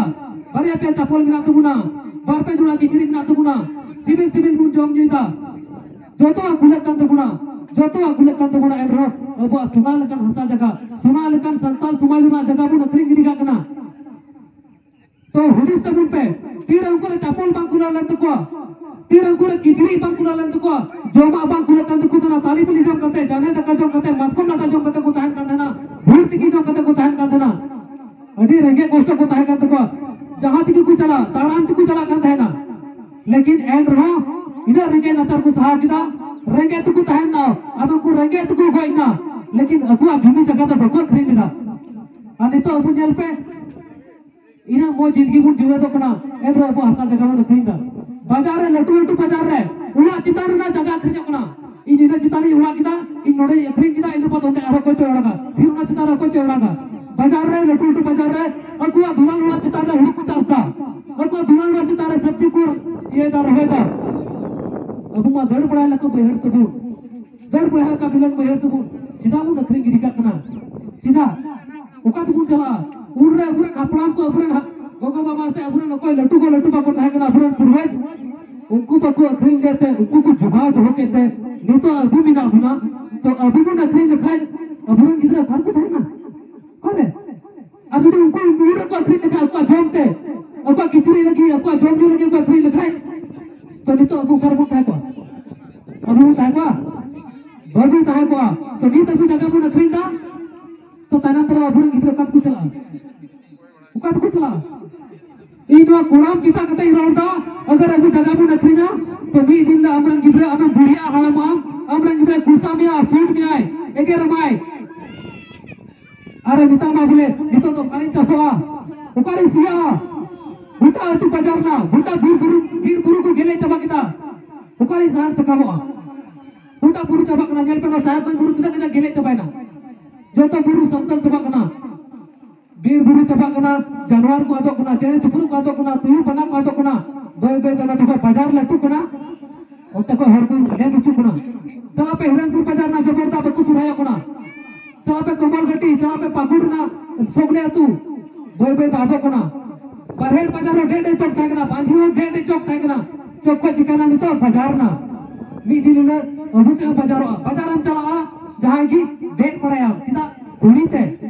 ᱵᱟᱨᱭᱟ ᱯᱮᱭᱟ ᱪᱟᱯᱚᱞ ᱢᱮᱱᱟᱜ ᱛᱟᱵᱚᱱᱟ, ᱵᱟᱨ ᱯᱮ ᱡᱚᱲᱟ ᱠᱤᱪᱨᱤᱡ ᱢᱮᱱᱟᱜ ᱛᱟᱵᱚᱱᱟ, ᱥᱤᱵᱤᱞ ᱥᱤᱵᱤᱞ ᱵᱚᱱ ᱡᱚᱢ ᱧᱩᱭᱮᱫᱟ, ᱡᱚᱛᱚᱣᱟᱜ ᱠᱷᱩᱞᱟᱹᱜ ᱠᱟᱱ ᱛᱟᱵᱚᱱᱟ, ᱡᱚᱛᱚᱣᱟᱜ ᱠᱷᱩᱞᱟᱹᱜ ᱠᱟᱱ ᱛᱟᱵᱚᱱᱟ, ᱮᱱᱨᱮᱦᱚᱸ ᱟᱵᱚᱣᱟᱜ ᱥᱚᱱᱟ ᱞᱮᱠᱟᱱ ᱦᱟᱥᱟ ᱡᱟᱭᱜᱟ, ᱥᱚᱱᱟ ᱞᱮᱠᱟᱱ ᱥᱟᱱᱛᱟᱲ ᱥᱚᱢᱟᱡᱽ ᱨᱮᱱᱟᱜ ᱡᱟᱭᱜᱟ ᱵᱚᱱ ᱟᱹᱠᱷᱨᱤᱧ ᱜᱤᱰᱤ ᱠᱟᱜ ᱠᱟᱱᱟ᱾ ᱛᱚ ᱦᱩᱫᱤᱥ ᱛᱟᱵᱚᱱ ᱯᱮ, ᱛᱤᱨᱮ ᱩᱱᱠᱩ ᱨᱮ ᱪᱟᱯᱚᱞ ᱵᱟᱝ ᱠᱩᱞᱟᱹᱣ ᱞᱮᱱ ᱛᱟᱠᱚᱣᱟ, ᱛᱤᱨᱮ ᱩᱱᱠᱩ ᱨᱮ ᱠᱤᱪᱨᱤᱡ ᱵᱟᱝ ᱠᱩᱞᱟᱹᱣ ᱞᱮᱱ ᱛᱟᱠᱚᱣᱟ, ᱡᱚᱢᱟᱜ ᱵᱟᱝ ᱠᱩᱞᱟᱹᱜ ᱠᱟᱱ ᱛᱟᱠᱚ ᱛᱟᱦᱮᱱᱟ, ᱛᱟᱞᱮ ᱵᱤᱞᱤ ᱡᱚᱢ ᱠᱟᱛᱮ, ᱡᱟᱱᱦᱮ ᱫᱟᱠᱟ ᱡᱚᱢ ᱠᱟᱛᱮ, ᱢᱟᱛᱠᱚᱢ ᱞᱟᱴᱟ ᱡᱚᱢ ᱠᱟᱛᱮ ᱠᱚ ᱛᱟᱦᱮᱱ ᱠᱟᱱ ᱛᱟᱦᱮᱱᱟ, ᱵᱷᱩᱲ ᱛᱤᱠᱤ ᱡᱚᱢ ᱠᱟᱛᱮ ᱠᱚ ᱛᱟᱦᱮᱱ ᱠᱟᱱ ᱛᱟᱦᱮᱱᱟ᱾ ᱟᱹᱰᱤ ᱨᱮᱸᱜᱮᱡ ᱠᱚᱥᱴᱚ ᱠᱚ ᱛᱟᱦᱮᱸ ᱠᱟᱱ ᱛᱟᱠᱚᱣᱟ, ᱡᱟᱦᱟᱸ ᱛᱮᱜᱮ ᱠᱚ ᱪᱟᱞᱟᱜ, ᱛᱟᱲᱟᱢ ᱛᱮᱠᱚ ᱪᱟᱞᱟᱜ ᱠᱟᱱ ᱛᱟᱦᱮᱱᱟ᱾ ᱞᱮᱠᱤᱱ ᱮᱱ ᱨᱮᱦᱚᱸ ᱤᱱᱟᱹᱜ ᱨᱮᱸᱜᱮᱡ ᱱᱟᱪᱟᱨ ᱠᱚ ᱥᱟᱦᱟᱣ ᱠᱮᱫᱟ, ᱨᱮᱸᱜᱮᱡ ᱛᱮᱠᱚ ᱛᱟᱦᱮᱱᱟ, ᱟᱫᱚ ᱠᱚ ᱨᱮᱸᱜᱮᱡ ᱛᱮᱠᱚ ᱜᱚᱡ ᱮᱱᱟ, ᱞᱮᱠᱤᱱ ᱟᱠᱚᱣᱟᱜ ᱡᱩᱢᱤ ᱡᱟᱭᱜᱟ ᱫᱚ ᱵᱟᱠᱚ ᱟᱹᱠᱷᱨᱤᱧ ᱞᱮᱫᱟ᱾ ᱟᱨ ᱱᱤᱛᱚᱜ ᱟᱵᱚ ᱧᱮᱞ ᱯᱮ, ᱤᱱᱟᱹᱜ ᱢᱚᱡᱽ ᱡᱤᱱᱫᱜᱤ ᱵᱚᱱ ᱡᱤᱣᱮᱫᱚᱜ ᱠᱟᱱᱟ, ᱮᱱᱨᱮᱦᱚᱸ ᱟᱵᱚ ᱦᱟᱥᱟ ᱡᱟᱭᱜᱟ ᱵᱚᱱ ᱟᱹᱠᱷᱨᱤᱧ ᱮᱫᱟ᱾ ᱵᱟᱡᱟᱨ ᱨᱮ, ᱞᱟᱹᱴᱩ ᱞᱟᱹᱴᱩ ᱵᱟᱡᱟᱨ ᱨᱮ, ᱚᱲᱟᱜ ᱪᱮᱛᱟᱱ ᱨᱮᱱᱟᱜ ᱡᱟᱭᱜᱟ ᱟᱹᱠᱷᱨᱤᱧᱚᱜ ᱠᱟᱱᱟ᱾ ᱤᱧ ᱱᱤᱱᱟᱹᱜ ᱪᱮᱛᱟᱱ ᱨᱤᱧ ᱚᱲᱟᱜ ᱠᱮᱫᱟ, ᱤᱧ ᱱᱚᱰᱮᱧ ᱟᱹᱠᱷᱨᱤᱧ ᱠᱮᱫᱟ, ᱤᱱᱟᱹ ᱵᱟᱫ ᱚᱸᱰᱮ ᱟᱨᱦᱚᱸ ᱚᱠᱚᱭ ᱪᱚᱭ ᱚᱲᱟᱜᱟ, ᱯᱷᱤᱨ ᱚᱱᱟ ᱪᱮᱛᱟᱱ ᱨᱮ ᱚᱠᱚᱭ ᱪᱚᱭ ᱚᱲᱟᱜᱟ᱾ ᱵᱟᱡᱟᱨ ᱨᱮ, ᱞᱟᱹᱴᱩ ᱞᱟᱹᱴᱩ ᱵᱟᱡᱟᱨ ᱨᱮ ᱟᱠᱚᱣᱟᱜ ᱫᱩᱞᱟᱱ ᱚᱲᱟᱜ ᱪᱮᱛᱟᱱ ᱨᱮ ᱦᱩᱲᱩ ᱠᱚ ᱪᱟᱥ ᱮᱫᱟ, ᱟᱠᱚᱣᱟᱜ ᱫᱩᱞᱟᱱ ᱚᱲᱟᱜ ᱪᱮᱛᱟᱱ ᱨᱮ ᱥᱚᱵᱽᱡᱤ ᱠᱚ ᱤᱭᱟᱹᱭᱮᱫᱟ, ᱨᱚᱦᱚᱭᱮᱫᱟ᱾ ᱟᱵᱚ ᱢᱟ ᱫᱟᱹᱲ ᱵᱟᱲᱟᱭ ᱞᱮᱠᱟ ᱵᱟᱹᱭᱦᱟᱹᱲ ᱛᱟᱵᱚᱱ, ᱫᱟᱹᱲ ᱵᱟᱲᱟᱭ ᱞᱮᱠᱟ ᱵᱤᱞᱚᱱ ᱵᱟᱹᱭᱦᱟᱹᱲ ᱛᱟᱵᱚᱱ, ᱪᱮᱫᱟᱜ ᱵᱚᱱ ᱟᱹᱠᱷᱨᱤᱧ ᱜᱤᱰᱤ ᱠᱟᱜ ᱠᱟᱱᱟ? ᱪᱮᱫᱟᱜ? ᱚᱠᱟ ᱛᱮᱵᱚᱱ ᱪᱟᱞᱟᱜᱼᱟ? ᱩᱱᱨᱮ ᱟᱵᱚᱨᱮᱱ ᱦᱟᱯᱲᱟᱢ ᱠᱚ, ᱟᱵᱚᱨᱮᱱ ᱦᱟ-, ᱜᱚᱜᱚ ᱵᱟᱵᱟ ᱥᱮ ᱟᱵᱚᱨᱮᱱ ᱚᱠᱚᱭ ᱞᱟᱹᱴᱩ ᱠᱚ ᱞᱟᱹᱴᱩ ᱵᱟᱠᱚ ᱛᱟᱦᱮᱸ ᱠᱟᱱᱟ, ᱟᱵᱚᱨᱮᱱ ᱯᱩᱨᱵᱚᱡᱽ, ᱩᱱᱠᱩ ᱵᱟᱠᱚ ᱟᱹᱠᱷᱨᱤᱧ ᱞᱮᱫ ᱛᱮ, ᱩᱱᱠᱩ ᱠᱚ ᱡᱚᱜᱟᱣ ᱫᱚᱦᱚ ᱠᱮᱫ ᱛᱮ, ᱱᱤᱛᱚᱜ ᱟᱵᱚ ᱢᱮᱱᱟᱜ ᱵᱚᱱᱟ᱾ ᱛᱚ ᱟᱵᱚ ᱵᱚᱱ ᱟᱹᱠᱷᱨᱤᱧ ᱞᱮᱠᱷᱟᱡ ᱟᱵᱚᱨᱮᱱ ᱜᱤᱫᱽᱨᱟᱹ ᱚᱠᱟ ᱨᱮᱠᱚ ᱛᱟᱦᱮᱱᱟ? ᱚᱠᱟᱨᱮ? ᱟᱨ ᱡᱩᱫᱤ ᱩᱱᱠᱩ ᱩᱱᱠᱩ ᱨᱮᱠᱚ ᱟᱹᱠᱷᱨᱤᱧ ᱞᱮᱠᱷᱟᱡ, ᱟᱠᱚᱣᱟᱜ ᱡᱚᱢ ᱛᱮ, ᱟᱠᱚᱣᱟᱜ ᱠᱤᱪᱨᱤᱡ ᱞᱟᱹᱜᱤᱫ, ᱟᱠᱚᱣᱟᱜ ᱡᱚᱢ ᱧᱩ ᱞᱟᱹᱜᱤᱫ ᱠᱚ ᱟᱹᱠᱷᱨᱤᱧ ᱞᱮᱠᱷᱟᱡ, ᱛᱚ ᱱᱤᱛᱚᱜ ᱟᱵᱚ ᱚᱠᱟ ᱨᱮᱵᱚᱱ ᱛᱟᱦᱮᱸ ᱠᱚᱜᱼᱟ? ᱟᱵᱚ ᱵᱚᱱ ᱛᱟᱦᱮᱸ ᱠᱚᱜᱼᱟ? ᱵᱟᱵᱚᱱ ᱛᱟᱦᱮᱸ ᱠᱚᱜᱼᱟ᱾ ᱛᱚ ᱱᱤᱛ ᱟᱵᱚ ᱡᱟᱭᱜᱟ ᱵᱚᱱ ᱟᱹᱠᱷᱨᱤᱧ ᱮᱫᱟ, ᱛᱚ ᱛᱟᱭᱱᱚᱢ ᱛᱮ ᱟᱵᱚᱨᱮᱱ ᱜᱤᱫᱽᱨᱟᱹ ᱚᱠᱟ ᱛᱮᱠᱚ ᱪᱟᱞᱟᱜᱼᱟ? ᱚᱠᱟ ᱛᱮᱠᱚ ᱪᱟᱞᱟᱜᱼᱟ? ᱠᱚᱲᱟᱢ ᱪᱮᱛᱟᱱ ᱠᱟᱛᱮ ᱤᱧ ᱨᱚᱲ ᱮᱫᱟ, ᱟᱜᱟᱨ ᱟᱵᱚ ᱡᱟᱭᱜᱟ ᱵᱚᱱ ᱟᱹᱠᱷᱨᱤᱧᱟ, ᱛᱚ ᱢᱤᱫ ᱫᱤᱱ ᱦᱤᱞᱳᱜ ᱟᱢᱨᱮᱱ ᱜᱤᱫᱽᱨᱟᱹ ᱟᱢᱮ ᱵᱩᱲᱦᱤᱜᱼᱟ, ᱦᱟᱲᱟᱢᱚᱜᱼᱟ, ᱟᱢᱨᱮᱱ ᱜᱤᱫᱽᱨᱟᱹ ᱜᱩᱥᱟ ᱢᱮᱭᱟ, ᱥᱩᱴ ᱢᱮᱭᱟᱭ, ᱮᱜᱮᱨ ᱟᱢᱟᱭ᱾ ᱟᱨᱮ ᱢᱮᱛᱟᱢᱟ ᱵᱚᱞᱮ, "ᱱᱤᱛᱚᱜ ᱫᱚ ᱚᱠᱟᱨᱮᱧ ᱪᱟᱥᱚᱜᱼᱟ? ᱚᱠᱟᱨᱮᱧ ᱥᱤᱭᱟ? ᱜᱚᱴᱟ ᱟᱹᱛᱩ ᱵᱟᱡᱟᱨ ᱱᱟ, ᱜᱚᱴᱟ ᱵᱤᱨ ᱵᱩᱨᱩ, ᱵᱤᱨ ᱵᱩᱨᱩ ᱠᱚ ᱜᱮᱞᱮ ᱪᱟᱵᱟ ᱠᱮᱫᱟ᱾ ᱚᱠᱟᱨᱮᱧ ᱥᱟᱦᱟᱱ ᱥᱟᱠᱟᱢᱚᱜᱼᱟ? ᱜᱚᱴᱟ ᱵᱩᱨᱩ ᱪᱟᱵᱟᱜ ᱠᱟᱱᱟ, ᱧᱮᱞ ᱯᱮ ᱱᱚᱣᱟ ᱥᱟᱦᱮᱵᱽᱜᱚᱸᱡᱽ ᱵᱩᱨᱩ ᱛᱤᱱᱟᱹᱜ ᱠᱟᱡᱟᱠ ᱜᱮᱞᱮ ᱪᱟᱵᱟᱭᱮᱱᱟ᱾ ᱡᱚᱛᱚ ᱵᱩᱨᱩ ᱥᱟᱢᱛᱟᱞ ᱪᱟᱵᱟᱜ ᱠᱟᱱᱟ, ᱵᱤᱨ ᱵᱩᱨᱩ ᱪᱟᱵᱟᱜ ᱠᱟᱱᱟ, ᱡᱟᱱᱣᱟᱨ ᱠᱚ ᱟᱫᱚᱜ ᱠᱟᱱᱟ, ᱪᱮᱬᱮ ᱪᱤᱯᱨᱩ ᱠᱚ ᱟᱫᱚᱜ ᱠᱟᱱᱟ, ᱛᱩᱭᱩ ᱵᱟᱱᱟ ᱠᱚ ᱟᱫᱚᱜ ᱠᱟᱱᱟ, ᱵᱟᱹᱭ ᱵᱟᱹᱭ ᱛᱮ ᱚᱱᱟ ᱡᱚᱠᱷᱚᱱ ᱵᱟᱡᱟᱨ ᱞᱟᱹᱴᱩᱜ ᱠᱟᱱᱟ, ᱚᱱᱛᱮ ᱠᱷᱚᱱ ᱦᱚᱲ ᱠᱚ ᱦᱮᱡ ᱦᱤᱡᱩᱜ ᱠᱟᱱᱟ᱾ ᱪᱟᱞᱟᱜ ᱯᱮ ᱦᱤᱨᱚᱱᱯᱩᱨ ᱵᱟᱡᱟᱨ ᱨᱮᱱᱟᱜ ᱡᱚᱵᱚᱨᱫᱟ ᱵᱟᱠᱚ ᱥᱚᱨᱦᱟᱭᱚᱜ ᱠᱟᱱᱟ᱾ ᱪᱟᱞᱟᱜ ᱯᱮ ᱠᱚᱢᱚᱞ ᱜᱷᱟᱴᱤ, ᱪᱟᱞᱟᱜ ᱯᱮ ᱯᱟᱹᱠᱩᱲ ᱨᱮᱱᱟᱜ ᱥᱚᱜᱽᱞᱮ ᱟᱹᱛᱩ, ᱵᱟᱹᱭ ᱵᱟᱹᱭ ᱛᱮ ᱟᱫᱚᱜ ᱠᱟᱱᱟ᱾ ᱵᱟᱨᱦᱮᱴ ᱵᱟᱡᱟᱨ ᱨᱮ ᱰᱷᱮᱨ ᱰᱷᱮᱨ ᱪᱚᱠ ᱛᱟᱦᱮᱸ ᱠᱟᱱᱟ, ᱢᱟᱹᱡᱷᱤ ᱦᱚᱸ ᱰᱷᱮᱨ ᱰᱷᱮᱨ ᱪᱚᱠ ᱛᱟᱦᱮᱸ ᱠᱟᱱᱟ᱾ ᱪᱚᱠ ᱠᱷᱚᱡ ᱪᱤᱠᱟᱹᱭᱮᱱᱟ? ᱱᱤᱛᱚᱜ ᱵᱟᱡᱟᱨ ᱮᱱᱟ᱾ ᱢᱤᱫ ᱫᱤᱱ ᱦᱤᱞᱳᱜ ᱟᱵᱚ ᱥᱮᱫ ᱦᱚᱸ ᱵᱟᱡᱟᱨᱚᱜᱼᱟ᱾ ᱵᱟᱡᱟᱨ ᱮᱢ ᱪᱟᱞᱟᱜᱼᱟ, ᱡᱟᱦᱟᱸᱭ ᱜᱮ ᱵᱮᱫ ᱵᱟᱲᱟᱭᱟ, ᱪᱮᱫᱟᱜ? ᱫᱷᱩᱲᱤ ᱛᱮ᱾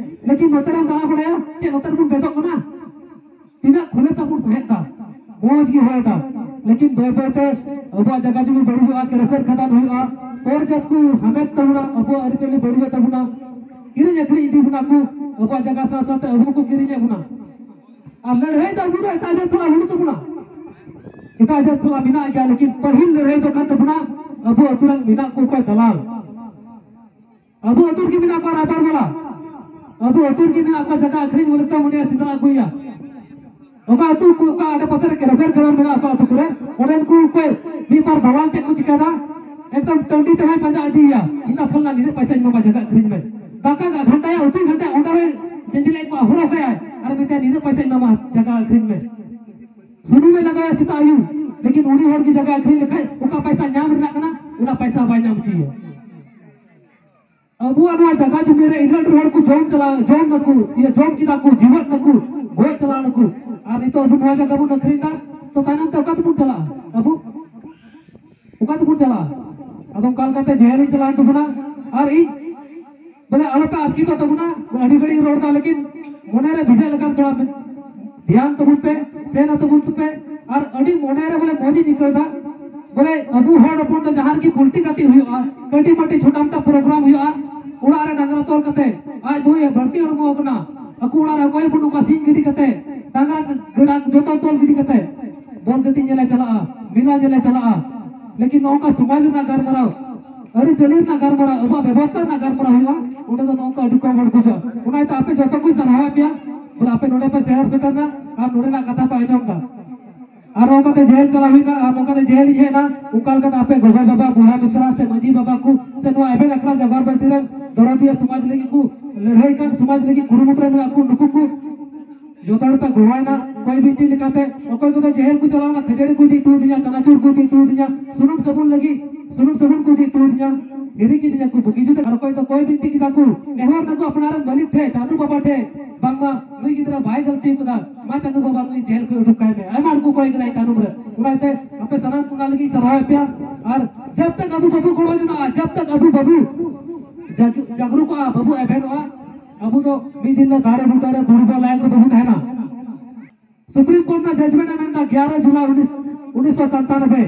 ᱞᱮᱠᱤᱱ ᱱᱚᱛᱮ ᱨᱮᱢ ᱫᱟᱬᱟ ᱵᱟᱲᱟᱭᱟ, ᱪᱮᱫ ᱱᱚᱛᱮ ᱨᱮᱵᱚᱱ ᱵᱮᱫᱚᱜ ᱠᱟᱱᱟ? ᱛᱤᱱᱟᱹᱜ ᱠᱷᱩᱞᱟᱹᱥᱟ ᱵᱚᱱ ᱥᱟᱦᱮᱫ ᱫᱟ, ᱢᱚᱡᱽ ᱜᱮ ᱦᱚᱭ ᱫᱟ, ᱞᱮᱠᱤᱱ ᱵᱟᱹᱭ ᱵᱟᱹᱭ ᱛᱮ ᱟᱵᱚᱣᱟᱜ ᱡᱟᱭᱜᱟ ᱡᱩᱢᱤ ᱵᱟᱹᱲᱤᱡᱚᱜᱼᱟ, ᱠᱮᱨᱮᱥᱮᱨ ᱠᱷᱟᱫᱟᱱ ᱦᱩᱭᱩᱜᱼᱟ, ᱯᱚᱨ ᱡᱟᱹᱛ ᱠᱚ ᱦᱟᱢᱮᱴ ᱛᱟᱵᱚᱱᱟ, ᱟᱵᱚᱣᱟᱜ ᱟᱹᱨᱤᱪᱟᱹᱞᱤ ᱵᱟᱹᱲᱤᱡᱚᱜ ᱛᱟᱵᱚᱱᱟ, ᱠᱤᱨᱤᱧ ᱟᱹᱠᱷᱨᱤᱧ ᱤᱫᱤ ᱵᱚᱱᱟ ᱠᱚ, ᱟᱵᱚᱣᱟᱜ ᱡᱟᱭᱜᱟ ᱥᱟᱶ ᱥᱟᱶᱛᱮ ᱟᱵᱚ ᱠᱚ ᱠᱤᱨᱤᱧᱮᱫ ᱵᱚᱱᱟ᱾ ᱟᱨ ᱞᱟᱹᱲᱦᱟᱹᱭ ᱫᱚ ᱟᱵᱚ ᱫᱚ ᱮᱴᱟᱜ ᱡᱟᱹᱛ ᱥᱟᱞᱟᱜ ᱵᱟᱹᱱᱩᱜ ᱛᱟᱵᱚᱱᱟ, ᱮᱴᱟᱜ ᱡᱟᱹᱛ ᱥᱟᱞᱟᱜ ᱢᱮᱱᱟᱜ ᱜᱮᱭᱟ, ᱞᱮᱠᱤᱱ ᱯᱟᱹᱦᱤᱞ ᱞᱟᱹᱲᱦᱟᱹᱭ ᱫᱚ ᱠᱟᱱ ᱛᱟᱵᱚᱱᱟ ᱟᱵᱚ ᱟᱹᱛᱩ ᱨᱮᱱ ᱢᱮᱱᱟᱜ ᱠᱚ ᱚᱠᱚᱭ ᱫᱟᱞᱟᱞ᱾ ᱟᱵᱚ ᱟᱹᱛᱩ ᱨᱮᱜᱮ ᱢᱮᱱᱟᱜ ᱠᱚᱣᱟ ᱨᱟᱵᱟᱨ ᱵᱟᱞᱟ, ᱟᱵᱚ ᱟᱹᱛᱩ ᱨᱮᱜᱮ ᱢᱮᱱᱟᱜ ᱠᱚᱣᱟ ᱡᱟᱭᱜᱟ ᱟᱹᱠᱷᱨᱤᱧ ᱵᱚᱞᱮ ᱛᱚ ᱢᱚᱱᱮᱭᱟ ᱥᱮᱸᱫᱽᱨᱟ ᱟᱹᱜᱩᱭᱟ᱾ ᱚᱠᱟ ᱟᱹᱛᱩ ᱠᱚ, ᱚᱠᱟ ᱟᱰᱮ ᱯᱟᱥᱮ ᱨᱮ ᱠᱮᱨᱮᱥᱮᱨ ᱠᱷᱟᱫᱟᱱ ᱢᱮᱱᱟᱜ, ᱚᱠᱟ ᱟᱹᱛᱩ ᱠᱚᱨᱮ, ᱚᱸᱰᱮᱱ ᱠᱚ ᱚᱠᱚᱭ ᱢᱤᱫ ᱵᱟᱨ ᱫᱟᱞᱟᱞ ᱪᱮᱫ ᱠᱚ ᱪᱤᱠᱟᱹᱭᱮᱫᱟ, ᱮᱠᱫᱚᱢ ᱴᱟᱺᱰᱤ ᱛᱮᱦᱚᱸᱭ ᱯᱟᱸᱡᱟ ᱤᱫᱤᱭᱮᱭᱟ, ᱤᱧ ᱫᱚ ᱯᱷᱚᱞᱱᱟ ᱱᱤᱱᱟᱹᱜ ᱯᱚᱭᱥᱟᱧ ᱮᱢᱟᱢᱟ ᱡᱟᱭᱜᱟ ᱟᱹᱠᱷᱨᱤᱧ ᱢᱮ᱾ ᱫᱟᱠᱟ ᱜᱷᱟᱱᱴᱟᱭᱟ, ᱩᱛᱩᱭ ᱜᱷᱟᱱᱴᱟᱭᱟ, ᱚᱸᱰᱮ ᱦᱚᱸᱭ ᱡᱮᱡᱮᱞᱮᱫ ᱠᱚᱣᱟ, ᱦᱚᱨᱚᱜ ᱠᱟᱭᱟᱭ ᱟᱨ ᱢᱮᱛᱟᱭᱟ, "ᱱᱤᱱᱟᱹᱜ ᱯᱚᱭᱥᱟᱧ ᱮᱢᱟᱢᱟ ᱡᱟᱭᱜᱟ ᱟᱹᱠᱷᱨᱤᱧ ᱢᱮ᱾" ᱥᱩᱱᱩᱢᱮ ᱞᱟᱜᱟᱣᱟ ᱥᱮᱛᱟᱜ ᱟᱹᱭᱩᱵ, ᱞᱮᱠᱤᱱ ᱩᱱᱤ ᱦᱚᱲ ᱜᱮ ᱡᱟᱭᱜᱟ ᱟᱹᱠᱷᱨᱤᱧ ᱞᱮᱠᱷᱟᱡ ᱚᱠᱟ ᱯᱚᱭᱥᱟ ᱧᱟᱢ ᱨᱮᱱᱟᱜ ᱠᱟᱱᱟ, ᱚᱱᱟ ᱯᱚᱭᱥᱟ ᱵᱟᱭ ᱧᱟᱢ ᱦᱚᱪᱚᱭᱮᱭᱟ᱾ ᱟᱵᱚᱣᱟᱜ ᱱᱚᱣᱟ ᱡᱟᱭᱜᱟ ᱡᱩᱢᱤ ᱨᱮ ᱤᱱᱟᱹᱜ ᱰᱷᱮᱨ ᱦᱚᱲ ᱠᱚ ᱡᱚᱢ ᱪᱟᱞᱟᱣ, ᱡᱚᱢ ᱱᱟᱠᱚ, ᱤᱭᱟᱹ, ᱡᱚᱢ ᱠᱮᱫᱟ ᱠᱚ, ᱡᱤᱣᱮᱫ ᱱᱟᱠᱚ, ᱜᱚᱡ ᱪᱟᱞᱟᱣ ᱱᱟᱠᱚ, ᱟᱨ ᱱᱤᱛᱚᱜ ᱟᱵᱚ ᱱᱚᱣᱟ ᱡᱟᱭᱜᱟ ᱵᱚᱱ ᱟᱹᱠᱷᱨᱤᱧ ᱮᱫᱟ, ᱛᱚ ᱛᱟᱭᱱᱚᱢ ᱛᱮ ᱚᱠᱟ ᱛᱮᱵᱚᱱ ᱪᱟᱞᱟᱜᱼᱟ ᱟᱵᱚ? ᱚᱠᱟ ᱛᱮᱵᱚᱱ ᱪᱟᱞᱟᱜᱼᱟ? ᱟᱫᱚ ᱚᱱᱠᱟ ᱞᱮᱠᱟᱛᱮ ᱡᱮᱦᱮᱞᱤᱧ ᱪᱟᱞᱟᱣᱮᱱ ᱛᱟᱵᱚᱱᱟ᱾ ᱟᱨ ᱤᱧ ᱵᱚᱞᱮ ᱟᱞᱚᱯᱮ ᱟᱥᱠᱮᱛᱚᱜ ᱛᱟᱵᱚᱱᱟ, ᱟᱹᱰᱤ ᱜᱷᱟᱹᱲᱤᱡ ᱤᱧ ᱨᱚᱲ ᱮᱫᱟ, ᱞᱮᱠᱤᱱ ᱢᱚᱱᱮ ᱨᱮ ᱵᱷᱤᱡᱟᱹᱜ ᱞᱮᱠᱟᱱ ᱛᱷᱚᱲᱟ ᱫᱷᱮᱭᱟᱱ ᱛᱟᱵᱚᱱ ᱯᱮ, ᱥᱮᱱ ᱛᱟᱵᱚᱱ ᱯᱮ᱾ ᱟᱨ ᱟᱹᱰᱤ ᱢᱚᱱᱮ ᱨᱮ ᱵᱚᱞᱮ ᱢᱚᱡᱽ ᱤᱧ ᱟᱹᱭᱠᱟᱹᱣ ᱮᱫᱟ, ᱵᱚᱞᱮ ᱟᱵᱚ ᱦᱚᱲ ᱦᱚᱯᱚᱱ ᱫᱚ ᱡᱟᱦᱟᱸ ᱨᱮᱜᱮ ᱯᱚᱞᱴᱤ ᱜᱟᱛᱮ ᱦᱩᱭᱩᱜᱼᱟ, ᱠᱟᱹᱴᱤᱡ ᱢᱟᱹᱴᱤᱡ ᱪᱷᱳᱴᱟ ᱢᱳᱴᱟ ᱯᱨᱳᱜᱨᱟᱢ ᱦᱩᱭᱩᱜᱼᱟ, ᱚᱲᱟᱜ ᱨᱮ ᱰᱟᱝᱨᱟ ᱛᱚᱞ ᱠᱟᱛᱮ ᱟᱡ ᱵᱟᱹᱦᱩᱭ ᱵᱟᱹᱲᱛᱤ ᱦᱚᱲᱢᱚ ᱟᱠᱟᱱᱟ, ᱟᱠᱚ ᱚᱲᱟᱜ ᱨᱮ ᱚᱠᱚᱭ ᱦᱚᱯᱚᱱ ᱱᱚᱝᱠᱟ ᱥᱤᱧ ᱜᱤᱰᱤ ᱠᱟᱛᱮ ᱰᱟᱝᱨᱟ ᱜᱟᱹᱰᱟ ᱡᱚᱛᱚ ᱛᱚᱞ ᱜᱤᱰᱤ ᱠᱟᱛᱮ ᱵᱚᱞ ᱜᱟᱛᱮ ᱧᱮᱞᱮ ᱪᱟᱞᱟᱜᱼᱟ, ᱢᱮᱞᱟ ᱧᱮᱞᱮ ᱪᱟᱞᱟᱜᱼᱟ᱾ ᱞᱮᱠᱤᱱ ᱱᱚᱝᱠᱟ ᱥᱚᱢᱟᱡᱽ ᱨᱮᱱᱟᱜ ᱜᱟᱞᱢᱟᱨᱟᱣ, ᱟᱹᱨᱤᱪᱟᱹᱞᱤ ᱨᱮᱱᱟᱜ ᱜᱟᱞᱢᱟᱨᱟᱣ, ᱟᱵᱚᱣᱟᱜ ᱵᱮᱵᱚᱥᱛᱷᱟ ᱨᱮᱱᱟᱜ ᱜᱟᱞᱢᱟᱨᱟᱣ ᱦᱩᱭᱩᱜᱼᱟ, ᱚᱸᱰᱮ ᱫᱚ ᱱᱚᱝᱠᱟ ᱟᱹᱰᱤ ᱠᱚᱢ ᱦᱚᱲ ᱵᱩᱡᱷᱟᱹᱜᱼᱟ᱾ ᱚᱱᱟ ᱤᱭᱟᱹᱛᱮ ᱟᱯᱮ ᱡᱚᱛᱚ ᱠᱚᱧ ᱥᱟᱨᱦᱟᱣᱮᱫ ᱯᱮᱭᱟ, ᱵᱚᱞᱮ ᱟᱯᱮ ᱱᱚᱰᱮ ᱯᱮ ᱥᱮᱴᱮᱨ ᱥᱮᱴᱮᱨ ᱮᱱᱟ ᱟᱨ ᱱᱚᱰᱮᱱᱟᱜ ᱠᱟᱛᱷᱟ ᱯᱮ ᱟᱸᱡᱚᱢ ᱮᱫᱟ᱾ ᱟᱨ ᱱᱚᱝᱠᱟᱛᱮ ᱡᱮᱞ ᱪᱟᱞᱟᱣ ᱦᱩᱭᱱᱟ, ᱟᱨ ᱱᱚᱝᱠᱟᱛᱮ ᱡᱮᱞ ᱤᱧ ᱦᱮᱡ ᱮᱱᱟ, ᱚᱱᱠᱟ ᱞᱮᱠᱟᱛᱮ ᱟᱯᱮ ᱜᱚᱜᱚ ᱵᱟᱵᱟ, ᱵᱚᱭᱦᱟ ᱢᱤᱥᱨᱟ ᱥᱮ ᱢᱟᱹᱡᱷᱤ ᱵᱟᱵᱟ ᱠᱚ ᱥᱮ ᱱᱚᱣᱟ ᱮᱵᱷᱮᱱ ᱟᱠᱷᱲᱟ ᱡᱟᱜᱚᱨ ᱵᱟᱹᱥᱤ ᱨᱮᱱ ᱫᱚᱨᱚᱫᱤᱭᱟᱹ ᱥᱚᱢᱟᱡᱽ ᱞᱟᱹᱜᱤᱫ ᱠᱚ ᱞᱟᱹᱲᱦᱟᱹᱭ ᱠᱟᱱ, ᱥᱚᱢᱟᱡᱽ ᱞᱟᱹᱜᱤᱫ ᱠᱩᱨᱩᱢᱩᱴᱩ ᱨᱮ ᱢᱮᱱᱟᱜ ᱠᱚ, ᱱᱩᱠᱩ ᱠᱚ ᱡᱚᱛᱚ ᱦᱚᱲ ᱯᱮ ᱜᱚᱲᱚᱣᱟᱭᱱᱟ᱾ ᱠᱚᱭ ᱵᱤᱱᱛᱤ ᱞᱮᱠᱟᱛᱮ ᱚᱠᱚᱭ ᱠᱚᱫᱚ ᱡᱮᱦᱮᱞ ᱠᱚ ᱪᱟᱞᱟᱣᱱᱟ, ᱠᱷᱟᱹᱡᱟᱹᱲᱤ ᱠᱚ ᱤᱫᱤ ᱦᱚᱴᱚ ᱟᱹᱫᱤᱧᱟ, ᱪᱟᱱᱟᱪᱩᱨ ᱠᱚ ᱤᱫᱤ ᱦᱚᱴᱚ ᱟᱹᱫᱤᱧᱟ, ᱥᱩᱱᱩᱢ ᱥᱟᱵᱚᱱ ᱞᱟᱹᱜᱤᱫ ᱥᱩᱱᱩᱢ ᱥᱟᱵᱚᱱ ᱠᱚ ᱤᱫᱤ ᱦᱚᱴᱚ ᱟᱹᱫᱤᱧᱟ, ᱦᱤᱨᱤ ᱠᱤᱫᱤᱧᱟ ᱠᱚ ᱵᱩᱜᱤ ᱡᱩᱫᱟᱹ᱾ ᱟᱨ ᱚᱠᱚᱭ ᱫᱚ ᱠᱚᱭ ᱵᱤᱱᱛᱤ ᱠᱮᱫᱟ ᱠᱚ, ᱱᱮᱦᱚᱨ ᱱᱟᱠᱚ ᱟᱯᱱᱟᱨ ᱨᱮᱱ ᱢᱟᱹᱞᱤᱠ ᱴᱷᱮᱱ, ᱪᱟᱸᱫᱩ ᱵᱟᱵᱟ ᱴᱷᱮᱱ, ᱵᱟᱝᱢᱟ ᱱᱩᱭ ᱜᱤᱫᱽᱨᱟᱹ ᱵᱟᱭ ᱜᱟᱹᱞᱛᱤ ᱠᱟᱫᱟ, ᱢᱟ ᱪᱟᱸᱫᱩ ᱵᱟᱵᱟ ᱱᱩᱭ ᱡᱮᱦᱮᱞ ᱠᱷᱚᱱ ᱩᱰᱩᱠ ᱠᱟᱭ ᱢᱮ᱾ ᱟᱭᱢᱟ ᱦᱚᱲ ᱠᱚ ᱠᱚᱭ ᱠᱟᱫᱟ ᱤᱧ ᱛᱟᱭᱱᱚᱢ ᱨᱮ᱾ ᱚᱱᱟᱛᱮ ᱟᱯᱮ ᱥᱟᱱᱟᱢ ᱠᱚ ᱚᱱᱟ ᱞᱟᱹᱜᱤᱫ ᱥᱟᱨᱦᱟᱣᱮᱫ ᱯᱮᱭᱟ᱾ ᱟᱨ ᱡᱟᱵ ᱛᱟᱠ ᱟᱵᱚ ᱵᱟᱵᱚ ᱜᱚᱲᱚ ᱡᱚᱱᱟᱜᱼᱟ, ᱡᱟᱵ ᱛᱟᱠ ᱟᱵᱚ ᱵᱟᱵᱚ ᱡᱟᱜ-, ᱡᱟᱜᱽᱨᱩᱠᱚᱜᱼᱟ, ᱵᱟᱵᱚ ᱮᱵᱷᱮᱱᱚᱜᱼᱟ, ᱟᱵᱚ ᱫᱚ ᱢᱤᱫ ᱫᱤᱱ ᱞᱮ ᱫᱟᱨᱮ ᱵᱩᱴᱟᱹ ᱨᱮ ᱫᱩᱲᱩᱵ ᱞᱟᱭᱚᱜ ᱵᱟᱵᱚ ᱛᱟᱦᱮᱱᱟ᱾ ᱥᱩᱯᱨᱤᱢ ᱠᱳᱨᱴ ᱨᱮᱱᱟᱜ ᱡᱟᱡᱢᱮᱱᱴ ᱮ ᱢᱮᱱᱫᱟ, ᱜᱭᱟᱨᱟ ᱡᱩᱞᱟᱭ ᱩᱱᱤᱥ, ᱩᱱᱤᱥᱥᱚ ᱥᱟᱱᱛᱟᱱᱚᱵᱵᱳᱭ,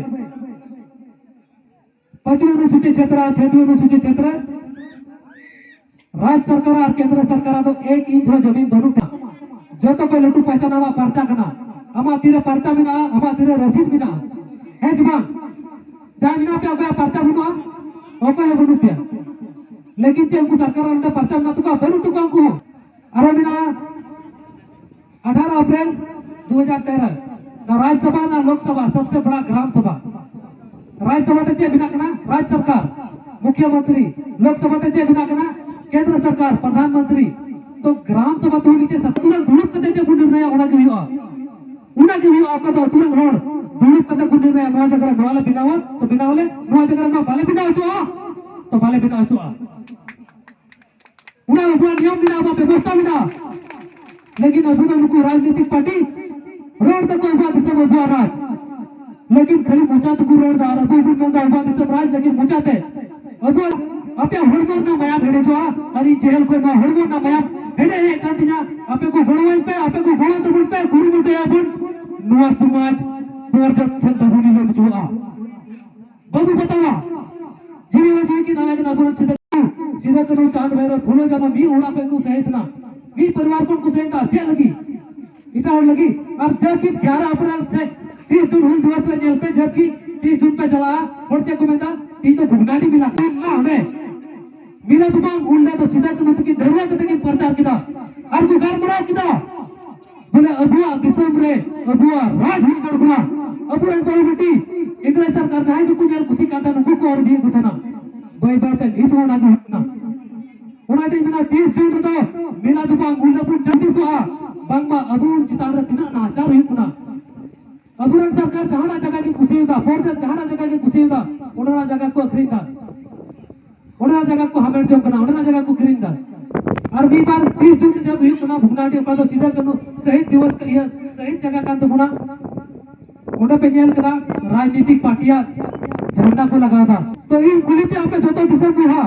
ᱯᱟᱸᱪᱣᱤ ᱚᱱᱩᱥᱩᱪᱤ ᱪᱷᱮᱛᱨᱟ, ᱪᱷᱚᱴᱤ ᱚᱱᱩᱥᱩᱪᱤ ᱪᱷᱮᱛᱨᱟ, ᱨᱟᱡᱽ ᱥᱚᱨᱠᱟᱨ ᱟᱨ ᱠᱮᱱᱫᱨᱚ ᱥᱚᱨᱠᱟᱨ ᱫᱚ ᱮᱠ ᱤᱧᱪ ᱦᱚᱸ ᱡᱚᱢᱤᱱ ᱵᱟᱹᱱᱩᱜ ᱛᱟᱢᱟ᱾ ᱡᱚᱛᱚ ᱠᱷᱚᱱ ᱞᱟᱹᱴᱩ ᱯᱟᱭᱥᱟ ᱱᱟᱣᱟ ᱯᱟᱨᱪᱟ ᱠᱟᱱᱟ᱾ ᱟᱢᱟᱜ ᱛᱤᱨᱮ ᱯᱟᱨᱪᱟ ᱢᱮᱱᱟᱜᱼᱟ, ᱟᱢᱟᱜ ᱛᱤᱨᱮ ᱨᱚᱥᱤᱫ ᱢᱮᱱᱟᱜᱼᱟ, ᱦᱮᱸ ᱥᱮ ᱵᱟᱝ? ᱡᱟᱦᱟᱸᱭ ᱢᱮᱱᱟᱜ ᱯᱮᱭᱟ, ᱚᱠᱚᱭᱟᱜ ᱯᱟᱨᱪᱟ ᱵᱟᱹᱱᱩᱜᱼᱟ? ᱚᱠᱚᱭ ᱦᱚᱸ ᱵᱟᱹᱱᱩᱜ ᱯᱮᱭᱟ᱾ ᱞᱮᱠᱤᱱ ᱪᱮᱫ ᱩᱱᱠᱩ ᱥᱚᱨᱠᱟᱨ ᱚᱱᱛᱮ ᱯᱟᱨᱪᱟ ᱢᱮᱱᱟᱜ ᱛᱟᱠᱚᱣᱟ? ᱵᱟᱹᱱᱩᱜ ᱛᱟᱠᱚᱣᱟ ᱩᱱᱠᱩ ᱦᱚᱸ᱾ ᱟᱨᱦᱚᱸ ᱢᱮᱱᱟᱜᱼᱟ, ᱟᱴᱷᱟᱨᱚ ᱟᱯᱨᱤᱞ ᱫᱩ ᱦᱟᱡᱟᱨ ᱛᱮᱨᱚ, ᱱᱚᱣᱟ ᱨᱟᱡᱽ ᱥᱚᱵᱷᱟ ᱨᱮᱱᱟᱜ ᱞᱳᱠ ᱥᱚᱵᱷᱟ, ᱥᱚᱵᱥᱮ ᱵᱚᱲᱟ ᱜᱨᱟᱢ ᱥᱚᱵᱷᱟ᱾ ᱨᱟᱡᱽ ᱥᱚᱵᱷᱟ ᱛᱮ ᱪᱮᱫ ᱵᱮᱱᱟᱜ ᱠᱟᱱᱟ? ᱨᱟᱡᱽ ᱥᱚᱨᱠᱟᱨ, ᱢᱩᱠᱷᱭᱚ ᱢᱚᱱᱛᱨᱤ᱾ ᱞᱳᱠ ᱥᱚᱵᱷᱟ ᱛᱮ ᱪᱮᱫ ᱵᱮᱱᱟᱜ ᱠᱟᱱᱟ? ᱠᱮᱱᱫᱨᱚ ᱥᱚᱨᱠᱟᱨ, ᱯᱨᱚᱫᱷᱟᱱ ᱢᱚᱱᱛᱨᱤ᱾ ᱛᱚ ᱜᱨᱟᱢ ᱥᱚᱵᱷᱟ ᱛᱮ ᱦᱚᱸ ᱢᱤᱫᱴᱮᱡ ᱟᱹᱛᱩ ᱨᱮ ᱫᱩᱲᱩᱵ ᱠᱟᱛᱮ ᱪᱮᱫ ᱵᱚᱱ ᱱᱤᱨᱱᱚᱭᱟ, ᱚᱱᱟ ᱜᱮ ᱦᱩᱭᱩᱜᱼᱟ᱾ ᱚᱱᱟ ᱜᱮ ᱦᱩᱭᱩᱜᱼᱟ, ᱚᱠᱟ ᱫᱚ ᱟᱹᱛᱩ ᱨᱮᱱ ᱦᱚᱲ ᱫᱩᱲᱩᱵ ᱠᱟᱛᱮ ᱠᱚ ᱱᱤᱨᱱᱚᱭᱟ, ᱱᱚᱣᱟ ᱡᱟᱭᱜᱟ ᱨᱮ ᱱᱚᱣᱟ ᱞᱮ ᱵᱮᱱᱟᱣᱟ, ᱛᱚ ᱵᱮᱱᱟᱣ ᱟᱞᱮ, ᱱᱚᱣᱟ ᱡᱟᱭᱜᱟ ᱨᱮ ᱱᱚᱣᱟ ᱵᱟᱞᱮ ᱵᱮᱱᱟᱣ ᱦᱚᱪᱚᱣᱟᱜᱼᱟ, ᱛᱚ ᱵᱟᱞᱮ ᱵᱮᱱᱟᱣ ᱦᱚᱪᱚᱣᱟᱜᱼᱟ᱾ ᱚᱱᱟ ᱟᱵᱚᱣᱟᱜ ᱱᱤᱭᱚᱢ ᱢᱮᱱᱟᱜᱼᱟ, ᱟᱵᱚᱣᱟᱜ ᱵᱮᱵᱚᱥᱛᱷᱟ ᱢᱮᱱᱟᱜᱼᱟ᱾ ᱞᱮᱠᱤᱱ ᱟᱵᱚ ᱫᱚ ᱱᱩᱠᱩ ᱨᱟᱡᱽᱱᱤᱛᱤᱠ ᱯᱟᱨᱴᱤ ᱨᱚᱲ ᱫᱟᱠᱚ ᱟᱵᱚᱣᱟᱜ ᱫᱤᱥᱚᱢ ᱟᱵᱚᱣᱟᱜ ᱨᱟᱡᱽ, ᱞᱮᱠᱤᱱ ᱠᱷᱟᱹᱞᱤ ᱢᱚᱪᱟ ᱛᱮᱠᱚ ᱨᱚᱲ ᱫᱟ ᱟᱨ ᱟᱵᱚ ᱵᱚᱱ ᱢᱮᱱᱫᱟ ᱟᱵᱚᱣᱟᱜ ᱫᱤᱥᱚᱢ ᱨᱟᱡᱽ, ᱞᱮᱠᱤᱱ ᱢᱚᱪᱟ ᱛᱮ ᱟᱵᱚᱣᱟᱜ, ᱟᱯᱮᱭᱟᱜ ᱦᱚᱲᱢᱚ ᱨᱮᱱᱟᱜ ᱢᱟᱭᱟᱢ ᱦᱮᱰᱮᱡᱚᱜᱼᱟ᱾ ᱟᱨ ᱤᱧ ᱡᱮᱦᱮᱞ ᱠᱷᱚᱱ ᱱᱚᱣᱟ ᱦᱚᱲᱢᱚ ᱨᱮᱱᱟᱜ ᱢᱟᱭᱟᱢ ᱦᱮᱰᱮᱡ ᱦᱮᱡ ᱠᱟᱱ ᱛᱤᱧᱟ᱾ ᱟᱯᱮ ᱠᱚ ᱜᱚᱲᱚᱣᱟᱹᱧ ᱯᱮ, ᱟᱯᱮ ᱠᱚ ᱜᱚᱲᱚ ᱛᱟᱵᱚᱱ ᱯᱮ, ᱠᱩᱨᱩᱢᱩᱴᱩᱭᱟᱵᱚᱱ ᱱᱚᱣᱟ ᱥᱚᱢᱟᱡᱽ ᱯᱚᱨᱡᱚᱛ ᱴᱷᱮᱱ ᱵᱟᱵᱚᱱ ᱦᱤᱞᱟᱹᱢ ᱦᱚᱪᱚᱣᱟᱜᱼᱟ᱾ ᱵᱟᱵᱚ ᱵᱟᱛᱟᱣᱟ᱾ ᱡᱤᱣᱤ ᱦᱚᱸ ᱡᱤᱣᱤ ᱠᱤᱱ ᱟᱞᱟᱭ ᱠᱟᱱᱟ ᱟᱵᱚᱨᱮᱱ ᱥᱤᱫᱩ, ᱥᱤᱫᱩ ᱠᱟᱹᱱᱦᱩ, ᱪᱟᱸᱫᱽ ᱵᱷᱟᱭᱨᱚ, ᱯᱷᱩᱞᱳ ᱡᱷᱟᱱᱚ ᱢᱤᱫ ᱚᱲᱟᱜ ᱠᱷᱚᱱ ᱠᱚ ᱥᱟᱹᱦᱤᱫ ᱮᱱᱟ, ᱢᱤᱫ ᱯᱚᱨᱤᱵᱟᱨ ᱠᱷᱚᱱ ᱠᱚ ᱥᱟᱹᱦᱤᱫ ᱮᱱᱟ᱾ ᱪᱮᱫ ᱞᱟᱹᱜᱤᱫ? ᱮᱴᱟᱜ ᱦᱚᱲ ᱞᱟᱹᱜᱤᱫ᱾ ᱟᱨ ᱡᱟᱵᱠᱤ ᱜᱭᱟᱨᱟ ᱟᱯᱨᱮᱞ ᱥᱮ ᱛᱤᱥ ᱡᱩᱱ ᱦᱩᱞ ᱫᱤᱵᱚᱥ ᱨᱮ ᱧᱮᱞ ᱯᱮ, ᱡᱟᱵᱠᱤ ᱛᱤᱥ ᱡᱩᱱ ᱯᱮ ᱪᱟᱞᱟᱜᱼᱟ, ᱦᱚᱲ ᱪᱮᱫ ᱠᱚ ᱢᱮᱱᱫᱟ, "ᱛᱮᱦᱮᱧ ᱫᱚ ᱵᱷᱚᱜᱽᱱᱟᱰᱤ ᱢᱮᱞᱟ ᱠᱟᱱᱟ ᱚᱸᱰᱮ, ᱢᱮᱞᱟ ᱫᱚ ᱵᱟᱝ, ᱩᱱ ᱦᱤᱞᱳᱜ ᱫᱚ ᱥᱤᱫᱩ ᱠᱟᱹᱱᱦᱩ ᱛᱟᱹᱠᱤᱱ ᱰᱷᱟᱹᱨᱣᱟᱹ ᱠᱟᱛᱮ ᱠᱤᱱ ᱯᱨᱚᱪᱟᱨ ᱠᱮᱫᱟ ᱟᱨ ᱠᱚ ᱜᱟᱞᱢᱟᱨᱟᱣ ᱠᱮᱫᱟ ᱵᱚᱞᱮ ᱟᱵᱚᱣᱟᱜ ᱫᱤᱥᱚᱢ ᱨᱮ ᱟᱵᱚᱣᱟᱜ ᱨᱟᱡᱽ ᱦᱩᱭ ᱡᱟᱹᱨᱩᱲ ᱠᱟᱱᱟ, ᱟᱵᱚᱨᱮᱱ ᱵᱟᱹᱦᱩ ᱵᱤᱴᱤ ᱤᱝᱨᱮᱡᱽ ᱥᱚᱨᱠᱟᱨ ᱡᱟᱦᱟᱸᱭ ᱠᱚᱠᱚ ᱧᱮᱞ ᱠᱩᱥᱤᱜ ᱠᱟᱱ ᱛᱟᱦᱮᱸ, ᱱᱩᱠᱩ ᱠᱚ ᱚᱨ ᱤᱫᱤᱭᱮᱫ ᱠᱚ ᱛᱟᱦᱮᱱᱟ᱾ ᱵᱟᱹᱭ ᱵᱟᱹᱭ ᱛᱮ ᱱᱤᱛ ᱦᱚᱸ ᱚᱱᱟ ᱜᱮ ᱦᱩᱭᱩᱜ ᱠᱟᱱᱟ᱾ ᱚᱱᱟᱛᱮᱧ ᱢᱮᱱᱟ, ᱛᱤᱥ ᱡᱩᱱ ᱨᱮᱫᱚ ᱢᱮᱞᱟ ᱫᱚ ᱵᱟᱝ, ᱩᱱ ᱦᱤᱞᱳᱜ ᱵᱚᱱ ᱡᱟᱹᱯᱤᱥᱚᱜᱼᱟ, ᱵᱟᱝᱢᱟ ᱟᱵᱚ ᱪᱮᱛᱟᱱ ᱨᱮ ᱛᱤᱱᱟᱹᱜ ᱱᱟᱦᱟᱪᱟᱨ ᱦᱩᱭᱩᱜ ᱠᱟᱱᱟ᱾ ᱟᱵᱚᱨᱮᱱ ᱥᱚᱨᱠᱟᱨ ᱡᱟᱦᱟᱱᱟᱜ ᱡᱟᱭᱜᱟ ᱜᱮ ᱠᱩᱥᱤᱭᱟᱫᱟ, ᱯᱚᱨᱡᱟᱛ ᱡᱟᱦᱟᱱᱟᱜ ᱡᱟᱭᱜᱟ ᱜᱮ ᱠᱩᱥᱤᱭᱟᱫᱟ, ᱚᱸᱰᱮᱱᱟᱜ ᱡᱟᱭᱜᱟ ᱠᱚ ᱟᱹᱠᱷᱨᱤᱧ ᱮᱫᱟ, ᱚᱸᱰᱮᱱᱟᱜ ᱡᱟᱭᱜᱟ ᱠᱚ ᱦᱟᱢᱮᱴ ᱡᱚᱝ ᱠᱟᱱᱟ, ᱚᱸᱰᱮᱱᱟᱜ ᱡᱟᱭᱜᱟ ᱠᱚ ᱠᱤᱨᱤᱧ ᱮᱫᱟ᱾ ᱟᱨ ᱢᱤᱫ ᱵᱟᱨ ᱛᱤᱥ ᱡᱩᱱ ᱡᱟᱦᱟᱸ ᱦᱩᱭᱩᱜ ᱠᱟᱱᱟ ᱵᱷᱚᱜᱽᱱᱟᱰᱤ, ᱚᱠᱟ ᱫᱚ ᱥᱤᱫᱩ ᱠᱟᱹᱱᱦᱩ ᱥᱟᱹᱦᱤᱫ ᱫᱤᱵᱚᱥ, ᱤᱭᱟᱹ, ᱥᱟᱹᱦᱤᱫ ᱡᱟᱭᱜᱟ ᱠᱟᱱ ᱛᱟᱵᱚᱱᱟ, ᱚᱸᱰᱮ ᱯᱮ ᱧᱮᱞ ᱠᱟᱫᱟ ᱨᱟᱡᱽᱱᱤᱛᱤᱠ ᱯᱟᱨᱴᱤᱭᱟᱜ ᱡᱷᱟᱱᱰᱟ ᱠᱚ ᱞᱟᱜᱟᱣ ᱮᱫᱟ᱾ ᱛᱚ ᱤᱧ ᱠᱩᱞᱤ ᱯᱮ, ᱟᱯᱮ ᱡᱚᱛᱚ ᱫᱤᱥᱚᱢ ᱵᱚᱭᱦᱟ,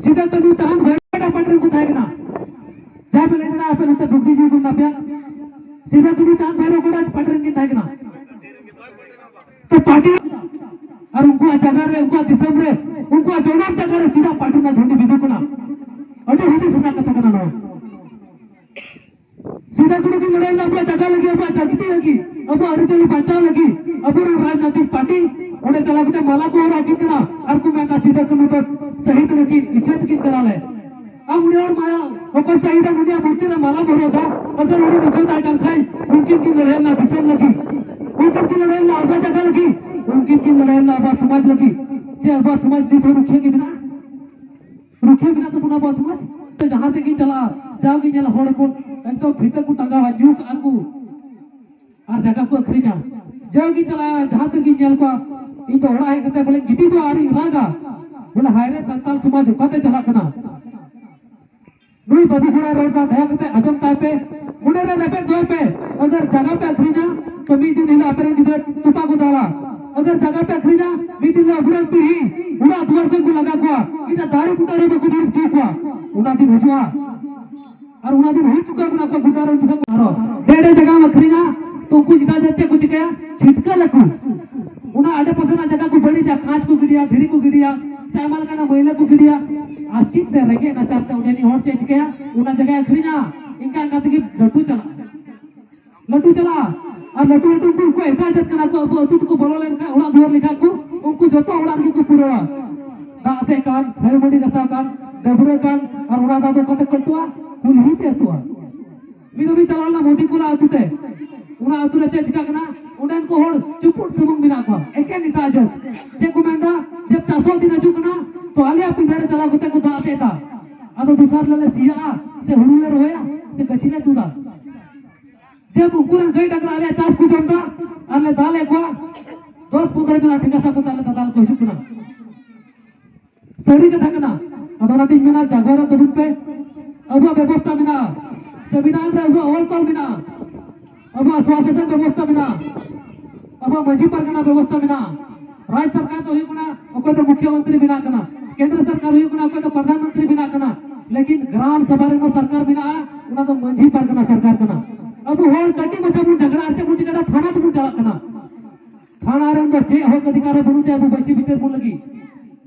ᱥᱤᱫᱩ ᱠᱟᱹᱱᱦᱩ ᱪᱟᱸᱫ ᱵᱷᱟᱭᱨᱳ ᱚᱠᱟ ᱯᱟᱨᱴᱤ ᱨᱮᱠᱚ ᱛᱟᱦᱮᱸ ᱠᱟᱱᱟ? ᱡᱟᱦᱟᱸᱭ ᱯᱮ ᱞᱟᱹᱭ ᱠᱟᱫᱟ ᱟᱯᱮ ᱱᱚᱛᱮ ᱰᱩᱜᱽᱨᱤ ᱡᱤᱵᱚᱱ ᱟᱯᱮᱭᱟᱜ, ᱥᱤᱫᱩ ᱠᱟᱹᱱᱦᱩ ᱪᱟᱸᱫ ᱵᱷᱟᱭᱨᱳ ᱚᱠᱟᱴᱟᱜ ᱯᱟᱨᱴᱤ ᱨᱮᱱ ᱠᱤᱱ ᱛᱟᱦᱮᱸ ᱠᱟᱱᱟ? ᱛᱚ ᱯᱟᱨᱴᱤ ᱟᱨ ᱩᱱᱠᱩᱣᱟᱜ ᱡᱟᱭᱜᱟ ᱨᱮ, ᱩᱱᱠᱩᱣᱟᱜ ᱫᱤᱥᱚᱢ ᱨᱮ, ᱩᱱᱠᱩᱣᱟᱜ ᱡᱚᱱᱚᱢ ᱡᱟᱭᱜᱟ ᱨᱮ ᱪᱮᱫᱟᱜ ᱯᱟᱨᱴᱤ ᱨᱮᱱᱟᱜ ᱡᱷᱟᱹᱱᱰᱤ ᱵᱤᱫᱩᱜ ᱠᱟᱱᱟ? ᱟᱹᱰᱤ ᱦᱩᱫᱤᱥ ᱨᱮᱱᱟᱜ ᱠᱟᱛᱷᱟ ᱠᱟᱱᱟ ᱱᱚᱣᱟ᱾ ᱥᱤᱫᱩ ᱠᱟᱹᱱᱦᱩ ᱠᱤᱱ ᱞᱟᱹᱲᱦᱟᱹᱭ ᱞᱮᱱᱟ ᱟᱵᱚᱣᱟᱜ ᱡᱟᱭᱜᱟ ᱞᱟᱹᱜᱤᱫ, ᱟᱵᱚᱣᱟᱜ ᱡᱟᱹᱛᱤ ᱞᱟᱹᱜᱤᱫ, ᱟᱵᱚᱣᱟᱜ ᱟᱹᱨᱤᱪᱟᱹᱞᱤ ᱵᱟᱧᱪᱟᱣ ᱞᱟᱹᱜᱤᱫ᱾ ᱟᱵᱚᱨᱮᱱ ᱨᱟᱡᱽᱱᱤᱛᱤᱠ ᱯᱟᱨᱴᱤ ᱚᱸᱰᱮ ᱪᱟᱞᱟᱣ ᱠᱟᱛᱮ ᱢᱟᱞᱟ ᱠᱚ ᱦᱚᱨᱚᱜ ᱟᱹᱠᱤᱱ ᱠᱟᱱᱟ ᱟᱨ ᱠᱚ ᱢᱮᱱᱫᱟ, "ᱥᱤᱫᱩ ᱠᱟᱹᱱᱦᱩ ᱫᱚ ᱥᱟᱹᱦᱤᱫ ᱱᱟᱹᱠᱤᱱ, ᱤᱡᱽᱡᱚᱛ ᱠᱤᱱ ᱠᱟᱱᱟᱞᱮ᱾" ᱟᱢ ᱩᱱᱤ ᱦᱚᱲ ᱢᱟᱭᱟ ᱚᱠᱚᱭ ᱥᱟᱹᱦᱤᱫ ᱟᱢ ᱩᱱᱤᱭᱟᱜ ᱢᱩᱨᱛᱤ ᱨᱮ ᱢᱟᱞᱟ ᱦᱚᱨᱚᱜᱟ, ᱟᱜᱟᱨ ᱩᱱᱤ ᱢᱩᱪᱟᱹᱫ ᱟᱭ ᱠᱟᱱ ᱠᱷᱟᱡ, ᱩᱱᱠᱤᱱ ᱠᱤᱱ ᱞᱟᱹᱲᱦᱟᱹᱭ ᱞᱮᱱᱟ ᱫᱤᱥᱚᱢ ᱞᱟᱹᱜᱤᱫ, ᱩᱱᱠᱤᱱ ᱠᱤᱱ ᱞᱟᱹᱲᱦᱟᱹᱭ ᱞᱮᱱᱟ ᱟᱥᱟ ᱡᱟᱭᱜᱟ ᱞᱟᱹᱜᱤᱫ, ᱩᱱᱠᱤᱱ ᱠᱤᱱ ᱞᱟᱹᱲᱦᱟᱹᱭ ᱞᱮᱱᱟ ᱟᱵᱚᱣᱟᱜ ᱥᱚᱢᱟᱡᱽ ᱞᱟᱹᱜᱤᱫ᱾ ᱪᱮᱫ ᱟᱵᱚᱣᱟᱜ ᱥᱚᱢᱟᱡᱽ ᱱᱤᱛ ᱦᱚᱸ ᱨᱩᱠᱷᱤᱭᱟᱹ ᱜᱮ ᱢᱮᱱᱟᱜᱼᱟ? ᱨᱩᱠᱷᱤᱭᱟᱹ ᱢᱮᱱᱟᱜ ᱛᱟᱵᱚᱱᱟ ᱟᱵᱚᱣᱟᱜ ᱥᱚᱢᱟᱡᱽ? ᱛᱚ ᱡᱟᱦᱟᱸ ᱥᱮᱫ ᱜᱮ ᱪᱟᱞᱟᱜᱼᱟ, ᱡᱟᱣ ᱜᱮ ᱧᱮᱞᱟ ᱦᱚᱲ ᱠᱚ ᱮᱠᱫᱚᱢ ᱯᱷᱤᱛᱟᱹ ᱠᱚ ᱴᱟᱸᱜᱟᱣᱟ, ᱧᱩ ᱠᱟᱜᱼᱟ ᱠᱚ ᱟᱨ ᱡᱟᱭᱜᱟ ᱠᱚ ᱟᱹᱠᱷᱨᱤᱧᱟ᱾ ᱡᱟᱣ ᱜᱮ ᱪᱟᱞᱟᱜᱼᱟ, ᱡᱟᱦᱟᱸ ᱥᱮᱫ ᱜᱮ ᱧᱮᱞ ᱠᱚᱣᱟ, ᱤᱧ ᱫᱚ ᱚᱲᱟᱜ ᱦᱮᱡ ᱠᱟᱛᱮ ᱵᱚᱞᱮ ᱜᱤᱛᱤᱡᱚᱜᱼᱟ ᱟᱨᱤᱧ ᱨᱟᱜᱟ, ᱵᱚᱞᱮ, "ᱦᱟᱭ ᱨᱮ ᱥᱟᱱᱛᱟᱲ ᱥᱚᱢᱟᱡᱽ ᱚᱠᱟᱛᱮ ᱪᱟᱞᱟᱜ ᱠᱟᱱᱟ?" ᱱᱩᱭ ᱵᱟᱹᱵᱩ ᱠᱚᱲᱟ ᱨᱚᱲ ᱫᱟ, ᱫᱟᱭᱟ ᱠᱟᱛᱮ ᱟᱸᱡᱚᱢ ᱛᱟᱭ ᱯᱮ, ᱢᱚᱱᱮ ᱨᱮ ᱨᱮᱵᱮᱫ ᱫᱚᱦᱚᱭ ᱯᱮ, ᱟᱜᱟᱨ ᱡᱟᱭᱜᱟ ᱯᱮ ᱟᱹᱠᱷᱨᱤᱧᱟ, ᱛᱚ ᱢᱤᱫ ᱫᱤᱱ ᱦᱤᱞᱳᱜ ᱟᱯᱮ ᱨᱮᱱ ᱜᱤᱫᱽᱨᱟᱹ ᱛᱚᱯᱟ ᱠᱚ ᱫᱟᱞᱟ᱾ ᱟᱜᱟᱨ ᱡᱟᱭᱜᱟ ᱯᱮ ᱟᱹᱠᱷᱨᱤᱧᱟ, ᱢᱤᱫ ᱫᱤᱱ ᱦᱤᱞᱳᱜ ᱟᱵᱚᱨᱮᱱ ᱯᱤᱲᱦᱤ ᱚᱲᱟᱜ ᱫᱩᱣᱟᱹᱨ ᱠᱷᱚᱱ ᱠᱚ ᱞᱟᱜᱟ ᱠᱚᱣᱟ, ᱤᱧᱟᱹᱜ ᱫᱟᱨᱮ ᱵᱩᱴᱟᱹ ᱨᱮ ᱵᱟᱠᱚ ᱫᱩᱲᱩᱵ ᱦᱚᱪᱚ ᱠᱚᱣᱟ, ᱚᱱᱟ ᱫᱤᱱ ᱦᱤᱡᱩᱜᱼᱟ᱾ ᱟᱨ ᱚᱱᱟ ᱫᱤᱱ ᱦᱩᱭ ᱪᱩᱠᱟᱹᱣ ᱠᱟᱱᱟ, ᱚᱠᱚᱭ ᱵᱩᱴᱟᱹ ᱨᱮ ᱪᱩᱠᱟᱹᱣ ᱠᱟᱱᱟ᱾ ᱟᱨᱚ ᱰᱮ ᱰᱮ ᱡᱟᱭᱜᱟᱢ ᱟᱹᱠᱷᱨᱤᱧᱟ, ᱛᱚ ᱩᱱᱠᱩ ᱪᱮᱛᱟᱱ ᱨᱮ ᱪᱮᱫ ᱠᱚ ᱪᱤᱠᱟᱹᱭᱟ? ᱪᱷᱤᱴᱠᱟᱹ ᱞᱟᱹᱠᱩ᱾ ᱚᱱᱟ ᱟᱰᱮ ᱯᱟᱥᱮ ᱨᱮᱱᱟᱜ ᱡᱟᱭᱜᱟ ᱠᱚ ᱵᱟᱹᱲᱤᱡᱟ, ᱠᱟᱸᱪ ᱠᱚ ᱜᱤᱰᱤᱭᱟ, ᱫᱷᱤᱨᱤ ᱠᱚ ᱜᱤᱰᱤᱭᱟ, ᱥᱮ ᱟᱭᱢᱟ ᱞᱮᱠᱟᱱᱟᱜ ᱢᱟᱹᱭᱞᱟᱹ ᱠᱚ ᱜᱤᱰᱤᱭᱟ᱾ ᱟᱥᱠᱤᱛ ᱛᱮ ᱨᱮᱸᱜᱮᱡ ᱱᱟᱪᱟᱨ ᱛᱮ ᱩᱱᱤ ᱦᱚᱲ ᱪᱮᱫ ᱮ ᱪᱤᱠᱟᱹᱭᱟ? ᱚᱱᱟ ᱡᱟᱭᱜᱟᱭ ᱟᱹᱠᱷᱨᱤᱧᱟ, ᱤᱱᱠᱟ ᱤᱱᱠᱟ ᱛᱮᱜᱮ ᱞᱟᱹᱴᱩ ᱪᱟᱞᱟᱜᱼᱟ᱾ ᱟᱹᱛᱩ ᱪᱟᱞᱟᱜᱼᱟ᱾ ᱟᱨ ᱞᱟᱹᱴᱩ ᱞᱟᱹᱴᱩ ᱩᱱᱠᱩ ᱚᱠᱚᱭ ᱮᱴᱟᱜ ᱡᱟᱹᱛ ᱠᱟᱱᱟ ᱠᱚ, ᱟᱵᱚ ᱟᱹᱛᱩ ᱛᱮᱠᱚ ᱵᱚᱞᱚ ᱞᱮᱱᱠᱷᱟᱱ, ᱚᱲᱟᱜ ᱫᱩᱣᱟᱹᱨ ᱞᱮᱠᱷᱟᱱ ᱠᱚ, ᱩᱱᱠᱩ ᱡᱚᱛᱚ ᱚᱲᱟᱜ ᱨᱮᱜᱮ ᱠᱚ ᱯᱩᱨᱟᱹᱣᱟ᱾ ᱫᱟᱜ ᱥᱮᱫ ᱠᱟᱱ, ᱦᱟᱹᱨᱢᱟᱹᱲᱤ ᱜᱟᱥᱟᱣ ᱠᱟᱱ, ᱰᱟᱹᱵᱽᱨᱟᱹ ᱠᱟᱱ, ᱟᱨ ᱚᱱᱟ ᱫᱟᱜ ᱫᱚ ᱚᱠᱟ ᱛᱮ ᱠᱚ ᱟᱹᱛᱩᱜᱼᱟ? ᱠᱩᱞᱦᱤ ᱛᱮ ᱟᱹᱛᱩᱜᱼᱟ᱾ ᱢᱤᱫ ᱫᱚᱢ ᱤᱧ ᱪᱟᱞᱟᱣ ᱞᱮᱱᱟ ᱢᱚᱫᱤᱯᱩᱨᱟ ᱟᱹᱛᱩ ᱛᱮ᱾ ᱚᱱᱟ ᱟᱹᱛᱩ ᱨᱮ ᱪᱮᱫ ᱪᱤᱠᱟᱹᱜ ᱠᱟᱱᱟ? ᱚᱸᱰᱮᱱ ᱠᱚ ᱦᱚᱲ ᱪᱩᱯᱩᱫ ᱥᱩᱢᱩᱝ ᱢᱮᱱᱟᱜ ᱠᱚᱣᱟ, ᱮᱠᱮᱱ ᱮᱴᱟᱜ ᱡᱟᱹᱛ᱾ ᱪᱮᱫ ᱠᱚ ᱢᱮᱱᱫᱟ? ᱡᱮ ᱪᱟᱥᱚᱜ ᱫᱤᱱ ᱦᱤᱡᱩᱜ ᱠᱟᱱᱟ, ᱛᱚ ᱟᱞᱮᱭᱟᱜ ᱯᱤᱸᱰᱟᱹ ᱨᱮ ᱪᱟᱞᱟᱣ ᱠᱟᱛᱮ ᱠᱚ ᱫᱟᱜ ᱥᱮᱫᱟ᱾ ᱟᱫᱚ ᱫᱚᱥᱟᱨ ᱦᱤᱞᱳᱜ ᱞᱮ ᱥᱤᱭᱟᱜᱼᱟ, ᱥᱮ ᱦᱩᱲᱩ ᱞᱮ ᱨᱚᱦᱚᱭᱟ, ᱥᱮ ᱜᱟᱹᱪᱷᱤ ᱞᱮ ᱛᱩᱫᱟ᱾ ᱡᱮ ᱩᱱᱠᱩ ᱨᱮᱱ ᱜᱟᱹᱭ ᱰᱟᱝᱨᱟ ᱟᱞᱮᱭᱟᱜ ᱪᱟᱥ ᱠᱚ ᱡᱚᱢ ᱫᱟ, ᱟᱨ ᱞᱮ ᱫᱟᱞ ᱮᱫ ᱠᱚᱣᱟ, ᱫᱚᱥ ᱯᱚᱱᱫᱽᱨᱚ ᱡᱚᱱ ᱴᱷᱮᱸᱜᱟ ᱥᱟᱵ ᱠᱟᱛᱮ ᱟᱞᱮ ᱫᱟᱫᱟᱞ ᱠᱚ ᱦᱤᱡᱩᱜ ᱠᱟᱱᱟ᱾ ᱥᱟᱹᱨᱤ ᱠᱟᱛᱷᱟ ᱠᱟᱱᱟ᱾ ᱟᱫᱚ ᱚᱱᱟᱛᱤᱧ ᱢᱮᱱᱟ, ᱡᱟᱜᱽᱣᱟᱨᱚᱜ ᱛᱟᱵᱚᱱ ᱯᱮ᱾ ᱟᱵᱚᱣᱟᱜ ᱵᱮᱵᱚᱥᱛᱟ ᱢᱮᱱᱟᱜᱼᱟ, ᱥᱚᱝᱵᱤᱫᱷᱟᱱ ᱨᱮ ᱟᱵᱚᱣᱟᱜ ᱚᱞ ᱛᱚᱞ ᱢᱮᱱᱟᱜᱼᱟ, ᱟᱵᱚᱣᱟᱜ ᱥᱚᱢᱟᱡᱽ ᱥᱟᱥᱚᱱ ᱵᱮᱵᱚᱥᱛᱟ ᱢᱮᱱᱟᱜᱼᱟ, ᱟᱵᱚᱣᱟᱜ ᱢᱟᱹᱡᱷᱤ ᱯᱟᱨᱜᱟᱱᱟ ᱵᱮᱵᱚᱥᱛᱟ ᱢᱮᱱᱟᱜᱼᱟ, ᱨᱟᱡᱽ ᱥᱚᱨᱠᱟᱨ ᱫᱚ ᱦᱩᱭᱩᱜ ᱠᱟᱱᱟ ᱚᱠᱚᱭ ᱫᱚ ᱢᱩᱠᱷᱭᱚ ᱢᱚᱱᱛᱨᱤ ᱵᱮᱱᱟᱜ ᱠᱟᱱᱟ, ᱠᱮᱱᱫᱨᱚ ᱥᱚᱨᱠᱟᱨ ᱦᱩᱭᱩᱜ ᱠᱟᱱᱟ ᱚᱠᱚᱭ ᱫᱚ ᱯᱨᱚᱫᱷᱟᱱ ᱢᱚᱱᱛᱨᱤ ᱵᱮᱱᱟᱜ ᱠᱟᱱᱟ, ᱞᱮᱠᱤᱱ ᱜᱨᱟᱢ ᱥᱚᱵᱷᱟ ᱨᱮᱱ ᱫᱚ ᱥᱚᱨᱠᱟᱨ ᱢᱮᱱᱟᱜᱼᱟ, ᱚᱱᱟ ᱫᱚ ᱢᱟᱹᱡᱷᱤ ᱯᱟᱨᱜᱟᱱᱟ ᱥᱚᱨᱠᱟᱨ ᱠᱟᱱᱟ᱾ ᱟᱵᱚ ᱦᱚᱲ ᱠᱟᱹᱴᱤᱡ ᱢᱟᱪᱷᱟ ᱵᱚᱱ ᱡᱷᱟᱜᱽᱲᱟ ᱟᱨ ᱪᱮᱫ ᱵᱚᱱ ᱪᱤᱠᱟᱹᱭᱟ, ᱛᱷᱟᱱᱟ ᱛᱮᱵᱚᱱ ᱪᱟᱞᱟᱜ ᱠᱟᱱᱟ᱾ ᱛᱷᱟᱱᱟ ᱨᱮᱱ ᱫᱚ ᱪᱮᱫ ᱦᱚᱸ ᱚᱫᱷᱤᱠᱟᱨ ᱦᱚᱸ ᱵᱟᱹᱱᱩᱜ ᱛᱟᱭᱟ ᱟᱵᱚ ᱵᱟᱹᱭᱥᱤ ᱵᱤᱪᱟᱹᱨ ᱵᱚᱱ ᱞᱟᱹᱜᱤᱫ᱾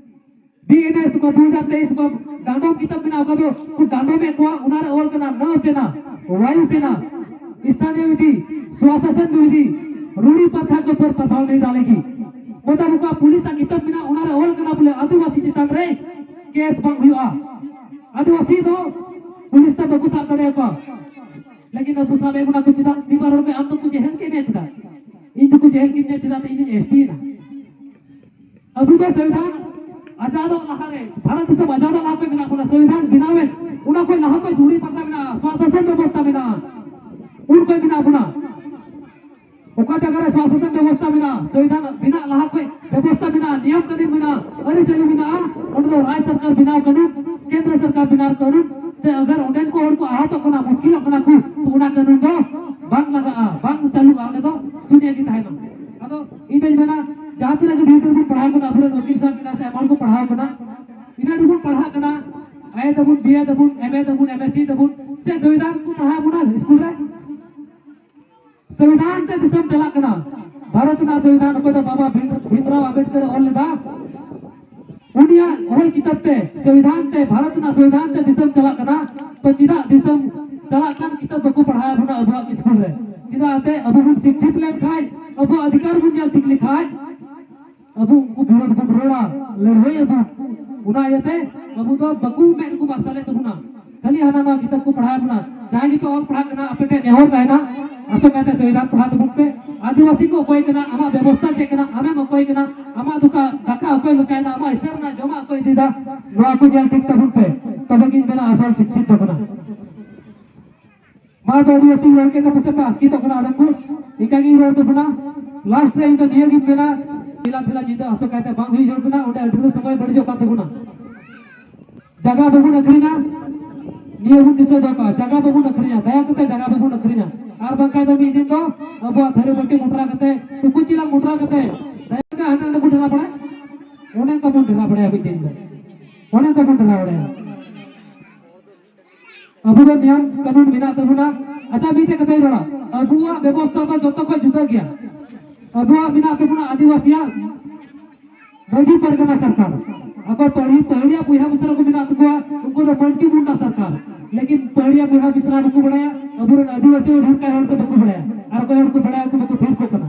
ᱵᱤ ᱮᱱ ᱮᱥ ᱠᱚ ᱫᱩ ᱦᱟᱡᱟᱨ ᱛᱮᱭᱤᱥ ᱠᱚ ᱰᱟᱸᱰᱚᱢ ᱠᱤᱛᱟᱹᱵ ᱢᱮᱱᱟᱜᱼᱟ, ᱚᱠᱟ ᱫᱚ ᱠᱚ ᱰᱟᱸᱰᱚᱢᱮᱫ ᱠᱚᱣᱟ, ᱚᱱᱟᱨᱮ ᱚᱞ ᱠᱟᱱᱟ ᱱᱚᱣ ᱥᱮᱱᱟ, ᱣᱟᱭᱩ ᱥᱮᱱᱟ, ᱥᱛᱷᱟᱱᱤᱭᱚ ᱵᱤᱫᱷᱤ, ᱥᱣᱟᱥᱟᱥᱚᱱ ᱵᱤᱫᱷᱤ, ᱨᱩᱲᱤ ᱯᱨᱚᱛᱷᱟ ᱠᱚ ᱯᱚᱨ ᱯᱨᱚᱵᱷᱟᱣ ᱱᱤᱭ ᱰᱟᱞᱮᱜᱤ᱾ ᱢᱚᱛᱞᱚᱵ ᱩᱱᱠᱩᱣᱟᱜ ᱯᱩᱞᱤᱥ ᱟᱜ ᱠᱤᱛᱟᱹᱵ ᱢᱮᱱᱟᱜᱼᱟ, ᱚᱱᱟᱨᱮ ᱚᱞ ᱠᱟᱱᱟ ᱵᱚᱞᱮ ᱟᱹᱫᱤᱵᱟᱹᱥᱤ ᱪᱮᱛᱟᱱ ᱨᱮ ᱠᱮᱥ ᱵᱟᱝ ᱦᱩᱭᱩᱜᱼᱟ, ᱟᱹᱫᱤᱵᱟᱹᱥᱤ ᱫᱚ ᱯᱩᱞᱤᱥ ᱛᱮ ᱵᱟᱠᱚ ᱥᱟᱵ ᱫᱟᱲᱮᱭᱟᱠᱚᱣᱟ᱾ ᱞᱮᱠᱤᱱ ᱟᱵᱚ ᱥᱟᱵ ᱮᱫ ᱵᱚᱱᱟ ᱠᱚ ᱪᱮᱫᱟᱜ? ᱢᱤᱫ ᱵᱟᱨ ᱦᱚᱲ ᱫᱚ ᱟᱢ ᱫᱚᱠᱚ ᱡᱮᱦᱮᱞ ᱠᱮᱫ ᱢᱮᱭᱟ ᱪᱮᱫᱟᱜ? ᱤᱧ ᱫᱚᱠᱚ ᱡᱮᱦᱮᱞ ᱠᱮᱫᱤᱧᱟ ᱪᱮᱫᱟᱜ? ᱤᱧ ᱫᱚᱧ ᱮᱥ ᱴᱤ ᱮᱱᱟ᱾ ᱟᱵᱚ ᱫᱚ ᱥᱚᱝᱵᱤᱫᱷᱟᱱ ᱟᱡᱟᱫᱚᱜ ᱞᱟᱦᱟᱨᱮ, ᱵᱷᱟᱨᱚᱛ ᱫᱤᱥᱚᱢ ᱟᱡᱟᱫᱚᱜ ᱞᱟᱦᱟ ᱠᱷᱚᱱ ᱢᱮᱱᱟᱜ ᱵᱚᱱᱟ᱾ ᱥᱚᱝᱵᱤᱫᱷᱟᱱ ᱵᱮᱱᱟᱣ ᱮᱱ, ᱚᱱᱟ ᱠᱷᱚᱱ ᱞᱟᱦᱟ ᱠᱷᱚᱱ ᱨᱩᱲᱤ ᱯᱨᱚᱛᱷᱟ ᱢᱮᱱᱟᱜᱼᱟ, ᱥᱚᱥᱟᱥᱚᱱ ᱵᱮᱵᱚᱥᱛᱷᱟ ᱢᱮᱱᱟᱜᱼᱟ, ᱩᱱ ᱠᱷᱚᱱ ᱢᱮᱱᱟᱜ ᱵᱚᱱᱟ᱾ ᱚᱠᱟ ᱡᱟᱭᱜᱟ ᱨᱮ ᱥᱚᱥᱟᱥᱚᱱ ᱵᱮᱵᱚᱥᱛᱷᱟ ᱢᱮᱱᱟᱜᱼᱟ, ᱥᱚᱝᱵᱤᱫᱷᱟᱱ ᱵᱮᱱᱟᱜ ᱞᱟᱦᱟ ᱠᱷᱚᱱ ᱵᱮᱵᱚᱥᱛᱷᱟ ᱢᱮᱱᱟᱜᱼᱟ, ᱱᱤᱭᱚᱢ ᱠᱟᱹᱱᱩᱱ ᱢᱮᱱᱟᱜᱼᱟ, ᱟᱹᱨᱤᱪᱟᱹᱞᱤ ᱢᱮᱱᱟᱜᱼᱟ, ᱚᱸᱰᱮ ᱫᱚ ᱨᱟᱡᱽ ᱥᱚᱨᱠᱟᱨ ᱵᱮᱱᱟᱣ ᱠᱟᱹᱱᱩᱱ, ᱠᱮᱱᱫᱨᱚ ᱥᱚᱨᱠᱟᱨ ᱵᱮᱱᱟᱣ ᱠᱟᱹᱱᱩᱱ ᱛᱮ ᱟᱜᱟᱨ ᱚᱸᱰᱮᱱ ᱠᱚ ᱦᱚᱲ ᱠᱚ ᱟᱦᱚᱛᱚᱜ ᱠᱟᱱᱟ, ᱢᱩᱥᱠᱤᱞᱚᱜ ᱠᱟᱱᱟ ᱠᱚ, ᱛᱚ ᱚᱱᱟ ᱠᱟᱹᱱᱩᱱ ᱫᱚ ᱵᱟᱝ ᱞᱟᱜᱟᱜᱼᱟ, ᱵᱟᱝ ᱪᱟᱹᱞᱩᱜᱼᱟ, ᱚᱸᱰᱮ ᱫᱚ ᱥᱩᱱᱭᱟᱹ ᱜᱮ ᱛᱟᱦᱮᱱᱟ᱾ ᱟᱫᱚ ᱤᱧ ᱫᱚᱧ ᱢᱮᱱᱟ, ᱡᱟᱦᱟᱸ ᱛᱤᱱᱟᱹᱜ ᱜᱮ ᱰᱷᱮᱨ ᱰᱷᱮᱨ ᱵᱚᱱ ᱯᱟᱲᱦᱟᱣ ᱠᱟᱱᱟ, ᱟᱵᱚᱨᱮᱱ ᱩᱠᱤᱞ ᱥᱟᱦᱮᱵ ᱢᱮᱱᱟᱜ ᱥᱮ ᱟᱭᱢᱟ ᱦᱚᱲ ᱠᱚ ᱯᱟᱲᱦᱟᱣ ᱠᱟᱱᱟ, ᱤᱱᱟᱹᱜ ᱰᱷᱮᱨ ᱵᱚᱱ ᱯᱟᱲᱦᱟᱜ ᱠᱟᱱᱟ, ᱟᱭ ᱫᱟᱵᱚᱱ, ᱵᱤᱭᱮ ᱫᱟᱵᱚᱱ, ᱮᱢᱮ ᱫᱟᱵᱚᱱ, ᱮᱢᱮᱥᱤ ᱫᱟᱵᱚᱱ, ᱪᱮᱫ ᱥᱚᱝᱵᱤᱫᱷᱟᱱ ᱠᱚ ᱯᱟᱲᱦᱟᱣ ᱵᱚᱱᱟ ᱥᱠᱩᱞ ᱨᱮ? ᱥᱚᱝᱵᱤᱫᱷᱟᱱ ᱛᱮ ᱫᱤᱥᱚᱢ ᱪᱟᱞᱟᱜ ᱠᱟᱱᱟ᱾ ᱵᱷᱟᱨᱚᱛ ᱨᱮᱱᱟᱜ ᱥᱚᱝᱵᱤᱫᱷᱟᱱ ᱚᱠᱚᱭ ᱫᱚ ᱵᱟᱵᱟ ᱵᱷᱤᱢ-, ᱵᱷᱤᱢᱨᱟᱣ ᱟᱢᱵᱮᱰᱠᱚᱨ ᱮ ᱚᱞ ᱞᱮᱫᱟ, ᱩᱱᱤᱭᱟᱜ ᱚᱞ ᱠᱤᱛᱟᱹᱵ ᱛᱮ, ᱥᱚᱝᱵᱤᱫᱷᱟᱱ ᱛᱮ, ᱵᱷᱟᱨᱚᱛ ᱨᱮᱱᱟᱜ ᱥᱚᱝᱵᱤᱫᱷᱟᱱ ᱛᱮ ᱫᱤᱥᱚᱢ ᱪᱟᱞᱟᱜ ᱠᱟᱱᱟ᱾ ᱛᱚ ᱪᱮᱫᱟᱜ ᱫᱤᱥᱚᱢ ᱪᱟᱞᱟᱜ ᱠᱟᱱ ᱠᱤᱛᱟᱹᱵ ᱵᱟᱠᱚ ᱯᱟᱲᱦᱟᱣ ᱵᱚᱱᱟ ᱟᱵᱚᱣᱟᱜ ᱥᱠᱩᱞ ᱨᱮ? ᱪᱮᱫᱟᱜ? ᱛᱮ ᱟᱵᱚ ᱵᱚᱱ ᱥᱤᱠᱠᱷᱤᱛ ᱞᱮᱱᱠᱷᱟᱱ, ᱟᱵᱚᱣᱟᱜ ᱚᱫᱷᱤᱠᱟᱨ ᱵᱚᱱ ᱧᱮᱞ ᱴᱷᱤᱠ ᱞᱮᱠᱷᱟᱱ, ᱟᱵᱚ ᱩᱱᱠᱩ ᱵᱤᱨᱳᱫᱷ ᱵᱚᱱ ᱨᱚᱲᱟ, ᱞᱟᱹᱲᱦᱟᱹᱭ ᱟᱵᱚᱱ᱾ ᱚᱱᱟ ᱤᱭᱟᱹᱛᱮ ᱟᱵᱚ ᱫᱚ ᱵᱟᱠᱚ ᱢᱮᱫ ᱨᱮᱠᱚ ᱢᱟᱨᱥᱟᱞᱮᱫ ᱛᱟᱵᱚᱱᱟ, ᱠᱷᱟᱹᱞᱤ ᱦᱟᱱᱟ ᱱᱚᱣᱟ ᱠᱤᱛᱟᱹᱵ ᱠᱚ ᱯᱟᱲᱦᱟᱣ ᱵᱚᱱᱟ᱾ ᱡᱟᱦᱟᱸᱭ ᱜᱮᱯᱮ ᱚᱞ ᱯᱟᱲᱦᱟᱜ ᱠᱟᱱᱟ, ᱟᱯᱮ ᱴᱷᱮᱱ ᱱᱮᱦᱚᱨ ᱛᱟᱦᱮᱱᱟ, ᱟᱥᱚᱠᱟᱭᱛᱮ ᱥᱚᱝᱵᱤᱫᱷᱟᱱ ᱯᱟᱲᱦᱟᱣ ᱛᱟᱵᱚᱱ ᱯᱮ᱾ ᱟᱹᱫᱤᱵᱟᱹᱥᱤ ᱠᱚ ᱚᱠᱚᱭ ᱠᱟᱱᱟ, ᱟᱢᱟᱜ ᱵᱮᱵᱚᱥᱛᱷᱟ ᱪᱮᱫ ᱠᱟᱱᱟ, ᱟᱢᱮᱢ ᱚᱠᱚᱭ ᱠᱟᱱᱟ, ᱟᱢᱟᱜ ᱫᱚᱠᱟ-, ᱫᱟᱠᱟ ᱚᱠᱚᱭ ᱞᱚᱪᱟᱭᱮᱫᱟ, ᱟᱢᱟᱜ ᱦᱤᱥᱟᱹ ᱨᱮᱱᱟᱜ ᱡᱚᱢᱟᱜ ᱚᱠᱚᱭ ᱤᱫᱤᱭᱮᱫᱟ, ᱱᱚᱣᱟ ᱠᱚ ᱧᱮᱞ ᱴᱷᱤᱠ ᱛᱟᱵᱚᱱ ᱯᱮ᱾ ᱛᱚᱵᱮ ᱜᱤᱧ ᱢᱮᱱᱟ ᱟᱥᱚᱞ ᱥᱤᱠᱠᱷᱤᱛ ᱫᱚ ᱠᱟᱱᱟ᱾ ᱢᱟ ᱫᱚ ᱟᱹᱰᱤ ᱡᱟᱹᱥᱛᱤ ᱨᱚᱲ ᱠᱮᱫ ᱛᱟᱯᱮ ᱥᱮ ᱯᱮ ᱟᱥᱠᱤᱛᱚᱜ ᱠᱟᱱᱟ ᱟᱫᱚᱢ ᱠᱚ᱾ ᱤᱱᱠᱟ ᱜᱤᱧ ᱨᱚᱲ ᱛᱟᱵᱚᱱᱟ᱾ ᱞᱟᱥᱴ ᱨᱮ ᱤᱧ ᱫᱚ ᱱᱤᱭᱟᱹ ᱜᱤᱧ ᱢᱮᱱᱟ, ᱴᱷᱮᱞᱟ ᱴᱷᱮᱞᱟ ᱧᱤᱫᱟᱹ ᱟᱥᱚᱠᱟᱭᱛᱮ ᱵᱟᱝ ᱦᱩᱭ ᱡᱚᱝ ᱠᱟᱱᱟ, ᱚᱸᱰᱮ ᱟᱹᱰᱤ ᱥᱚᱢᱚᱭ ᱵᱟᱹᱲᱤᱡᱚᱜ ᱠᱟᱱ ᱛᱟᱵᱚᱱᱟ᱾ ᱡᱟᱭᱜᱟ ᱵᱟᱵᱚᱱ ᱟᱹᱠᱷᱨᱤᱧᱟ, ᱱᱤᱭᱟᱹ ᱵᱚᱱ ᱫᱤᱥᱟᱹ ᱫᱚᱦᱚ ᱠᱟᱜᱼᱟ, ᱡᱟᱭᱜᱟ ᱵᱟᱵᱚᱱ ᱟᱹᱠᱷᱨᱤᱧᱟ, ᱫᱟᱭᱟ ᱠᱟᱛᱮ ᱡᱟᱭᱜᱟ ᱵᱟᱵᱚᱱ ᱟᱹᱠᱷᱨᱤᱧᱟ᱾ ᱟᱨ ᱵᱟᱝᱠᱷᱟᱱ ᱫᱚ ᱢᱤᱫ ᱫᱤᱱ ᱫᱚ ᱟᱵᱚᱣᱟᱜ ᱛᱷᱟᱹᱨᱤ ᱵᱟᱹᱴᱤ ᱢᱚᱴᱨᱟ ᱠᱟᱛᱮ, ᱴᱩᱠᱩᱡ ᱪᱮᱞᱟᱝ ᱢᱚᱴᱨᱟ ᱠᱟᱛᱮ, ᱫᱟᱭᱟ ᱠᱟᱛᱮ ᱦᱟᱸᱰᱮ ᱱᱟᱰᱮ ᱵᱚᱱ ᱰᱷᱮᱞᱟ ᱵᱟᱲᱟᱭᱟ, ᱚᱱᱮ ᱚᱱᱠᱟ ᱵᱚᱱ ᱰᱷᱮᱞᱟ ᱵᱟᱲᱟᱭᱟ ᱢᱤᱫ ᱫᱤᱱ ᱫᱚ, ᱚᱱᱮ ᱚᱱᱠᱟ ᱵᱚᱱ ᱰᱷᱮᱞᱟ ᱵᱟᱲᱟᱭᱟ᱾ ᱟᱵᱚ ᱫᱚ ᱱᱤᱭᱚᱢ ᱠᱟᱹᱱᱩᱱ ᱢᱮᱱᱟᱜ ᱛᱟᱵᱚᱱᱟ᱾ ᱟᱪᱪᱷᱟ, ᱢᱤᱫᱴᱮᱡ ᱠᱟᱛᱷᱟᱧ ᱨᱚᱲᱟ, ᱟᱵᱚᱣᱟᱜ ᱵᱮᱵᱚᱥᱛᱷᱟ ᱫᱚ ᱡᱚᱛᱚ ᱠᱷᱚᱱ ᱡᱩᱫᱟᱹ ᱜᱮᱭᱟ᱾ ᱟᱵᱚᱣᱟᱜ ᱢᱮᱱᱟᱜ ᱛᱟᱵᱚᱱᱟ ᱟᱹᱫᱤᱵᱟᱹᱥᱤᱭᱟᱜ ᱢᱟᱹᱡᱷᱤ ᱯᱟᱨᱜᱟᱱᱟ ᱥᱚᱨᱠᱟᱨ, ᱟᱠᱚ ᱯᱟᱹᱦᱤ-, ᱯᱟᱹᱦᱤᱲᱤᱭᱟ ᱵᱚᱭᱦᱟ ᱢᱤᱥᱨᱟ ᱠᱚ ᱢᱮᱱᱟᱜ ᱛᱟᱠᱚᱣᱟ, ᱩᱱᱠᱩ ᱫᱚ ᱢᱟᱹᱱᱠᱤ ᱢᱩᱱᱰᱟ ᱥᱚᱨᱠᱟᱨ᱾ ᱞᱮᱠᱤᱱ ᱯᱟᱹᱦᱤᱲᱤᱭᱟ ᱵᱚᱭᱦᱟ ᱢᱤᱥᱨᱟ ᱵᱟᱠᱚ ᱵᱟᱲᱟᱭᱟ, ᱟᱵᱚᱨᱮᱱ ᱟᱹᱫᱤᱵᱟᱹᱥᱤ ᱦᱚᱸ ᱰᱷᱮᱨ ᱠᱟᱭ ᱦᱚᱲ ᱫᱚ ᱵᱟᱠᱚ ᱵᱟᱲᱟᱭᱟ, ᱟᱨ ᱚᱠᱚᱭ ᱦᱚᱲ ᱠᱚ ᱵᱟᱲᱟᱭᱟ ᱩᱱᱠᱩ ᱵᱟᱠᱚ ᱛᱷᱤᱨ ᱠᱚᱜ ᱠᱟᱱᱟ᱾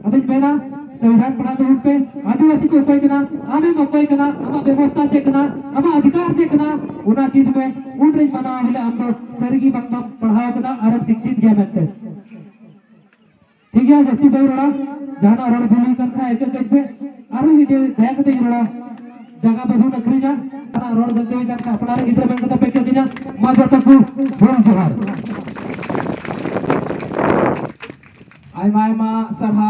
ᱟᱫᱚᱧ ᱢᱮᱱᱟ, ᱥᱚᱝᱵᱤᱫᱷᱟᱱ ᱯᱟᱲᱦᱟᱣ ᱛᱟᱵᱚᱱ ᱯᱮ, ᱟᱹᱫᱤᱵᱟᱹᱥᱤ ᱠᱚ ᱚᱠᱚᱭ ᱠᱟᱱᱟ, ᱟᱢᱮᱢ ᱚᱠᱚᱭ ᱠᱟᱱᱟ, ᱟᱢᱟᱜ ᱵᱮᱵᱚᱥᱛᱷᱟ ᱪᱮᱫ ᱠᱟᱱᱟ, ᱟᱢᱟᱜ ᱚᱫᱷᱤᱠᱟᱨ ᱪᱮᱫ ᱠᱟᱱᱟ, ᱚᱱᱟ ᱪᱮᱫ ᱢᱮ᱾ ᱩᱱᱨᱮᱧ ᱢᱟᱱᱟᱣᱟ ᱵᱚᱞᱮ ᱟᱢ ᱫᱚ ᱥᱟᱹᱨᱤᱜᱮ ᱵᱟᱝ ᱫᱚᱢ ᱯᱟᱲᱦᱟᱣ ᱠᱟᱫᱟ ᱟᱨᱮᱢ ᱥᱤᱠᱠᱷᱤᱛ ᱜᱮᱭᱟ ᱢᱮᱱᱛᱮ᱾ ᱴᱷᱤᱠ ᱜᱮᱭᱟ, ᱡᱟᱹᱥᱛᱤ ᱵᱟᱹᱧ ᱨᱚᱲᱟ᱾ ᱡᱟᱦᱟᱱᱟᱜ ᱨᱚᱲ ᱵᱷᱩᱞ ᱦᱩᱭ ᱠᱟᱱ ᱠᱷᱟᱱ ᱟᱹᱭᱠᱟᱹ ᱠᱟᱹᱧ ᱯᱮ᱾ ᱟᱨᱦᱚᱸ ᱢᱤᱫᱴᱮᱱ ᱫᱟᱭᱟ ᱠᱟᱛᱮ ᱤᱧ ᱨᱚᱲᱟ, ᱡᱟᱭᱜᱟ ᱵᱟᱵᱚᱱ ᱟᱹᱠᱷᱨᱤᱧᱟ᱾ ᱡᱟᱦᱟᱱᱟᱜ ᱨᱚᱲ ᱜᱟᱹᱞᱛᱤ ᱦᱩᱭ ᱠᱟᱱ ᱠᱷᱟᱱ ᱟᱯᱱᱟᱨ ᱜᱤᱫᱽᱨᱟᱹ ᱢᱮᱱ ᱠᱟᱛᱮ ᱯᱮ ᱤᱠᱟᱹ ᱠᱟᱹᱧᱟ᱾ ᱢᱟ ᱡᱚᱛᱚ ᱠᱚ ᱦᱩᱞ ᱡᱚᱦᱟᱨ᱾ ᱟᱭᱢᱟ ᱟᱭᱢᱟ ᱥᱟᱨᱦᱟᱣ᱾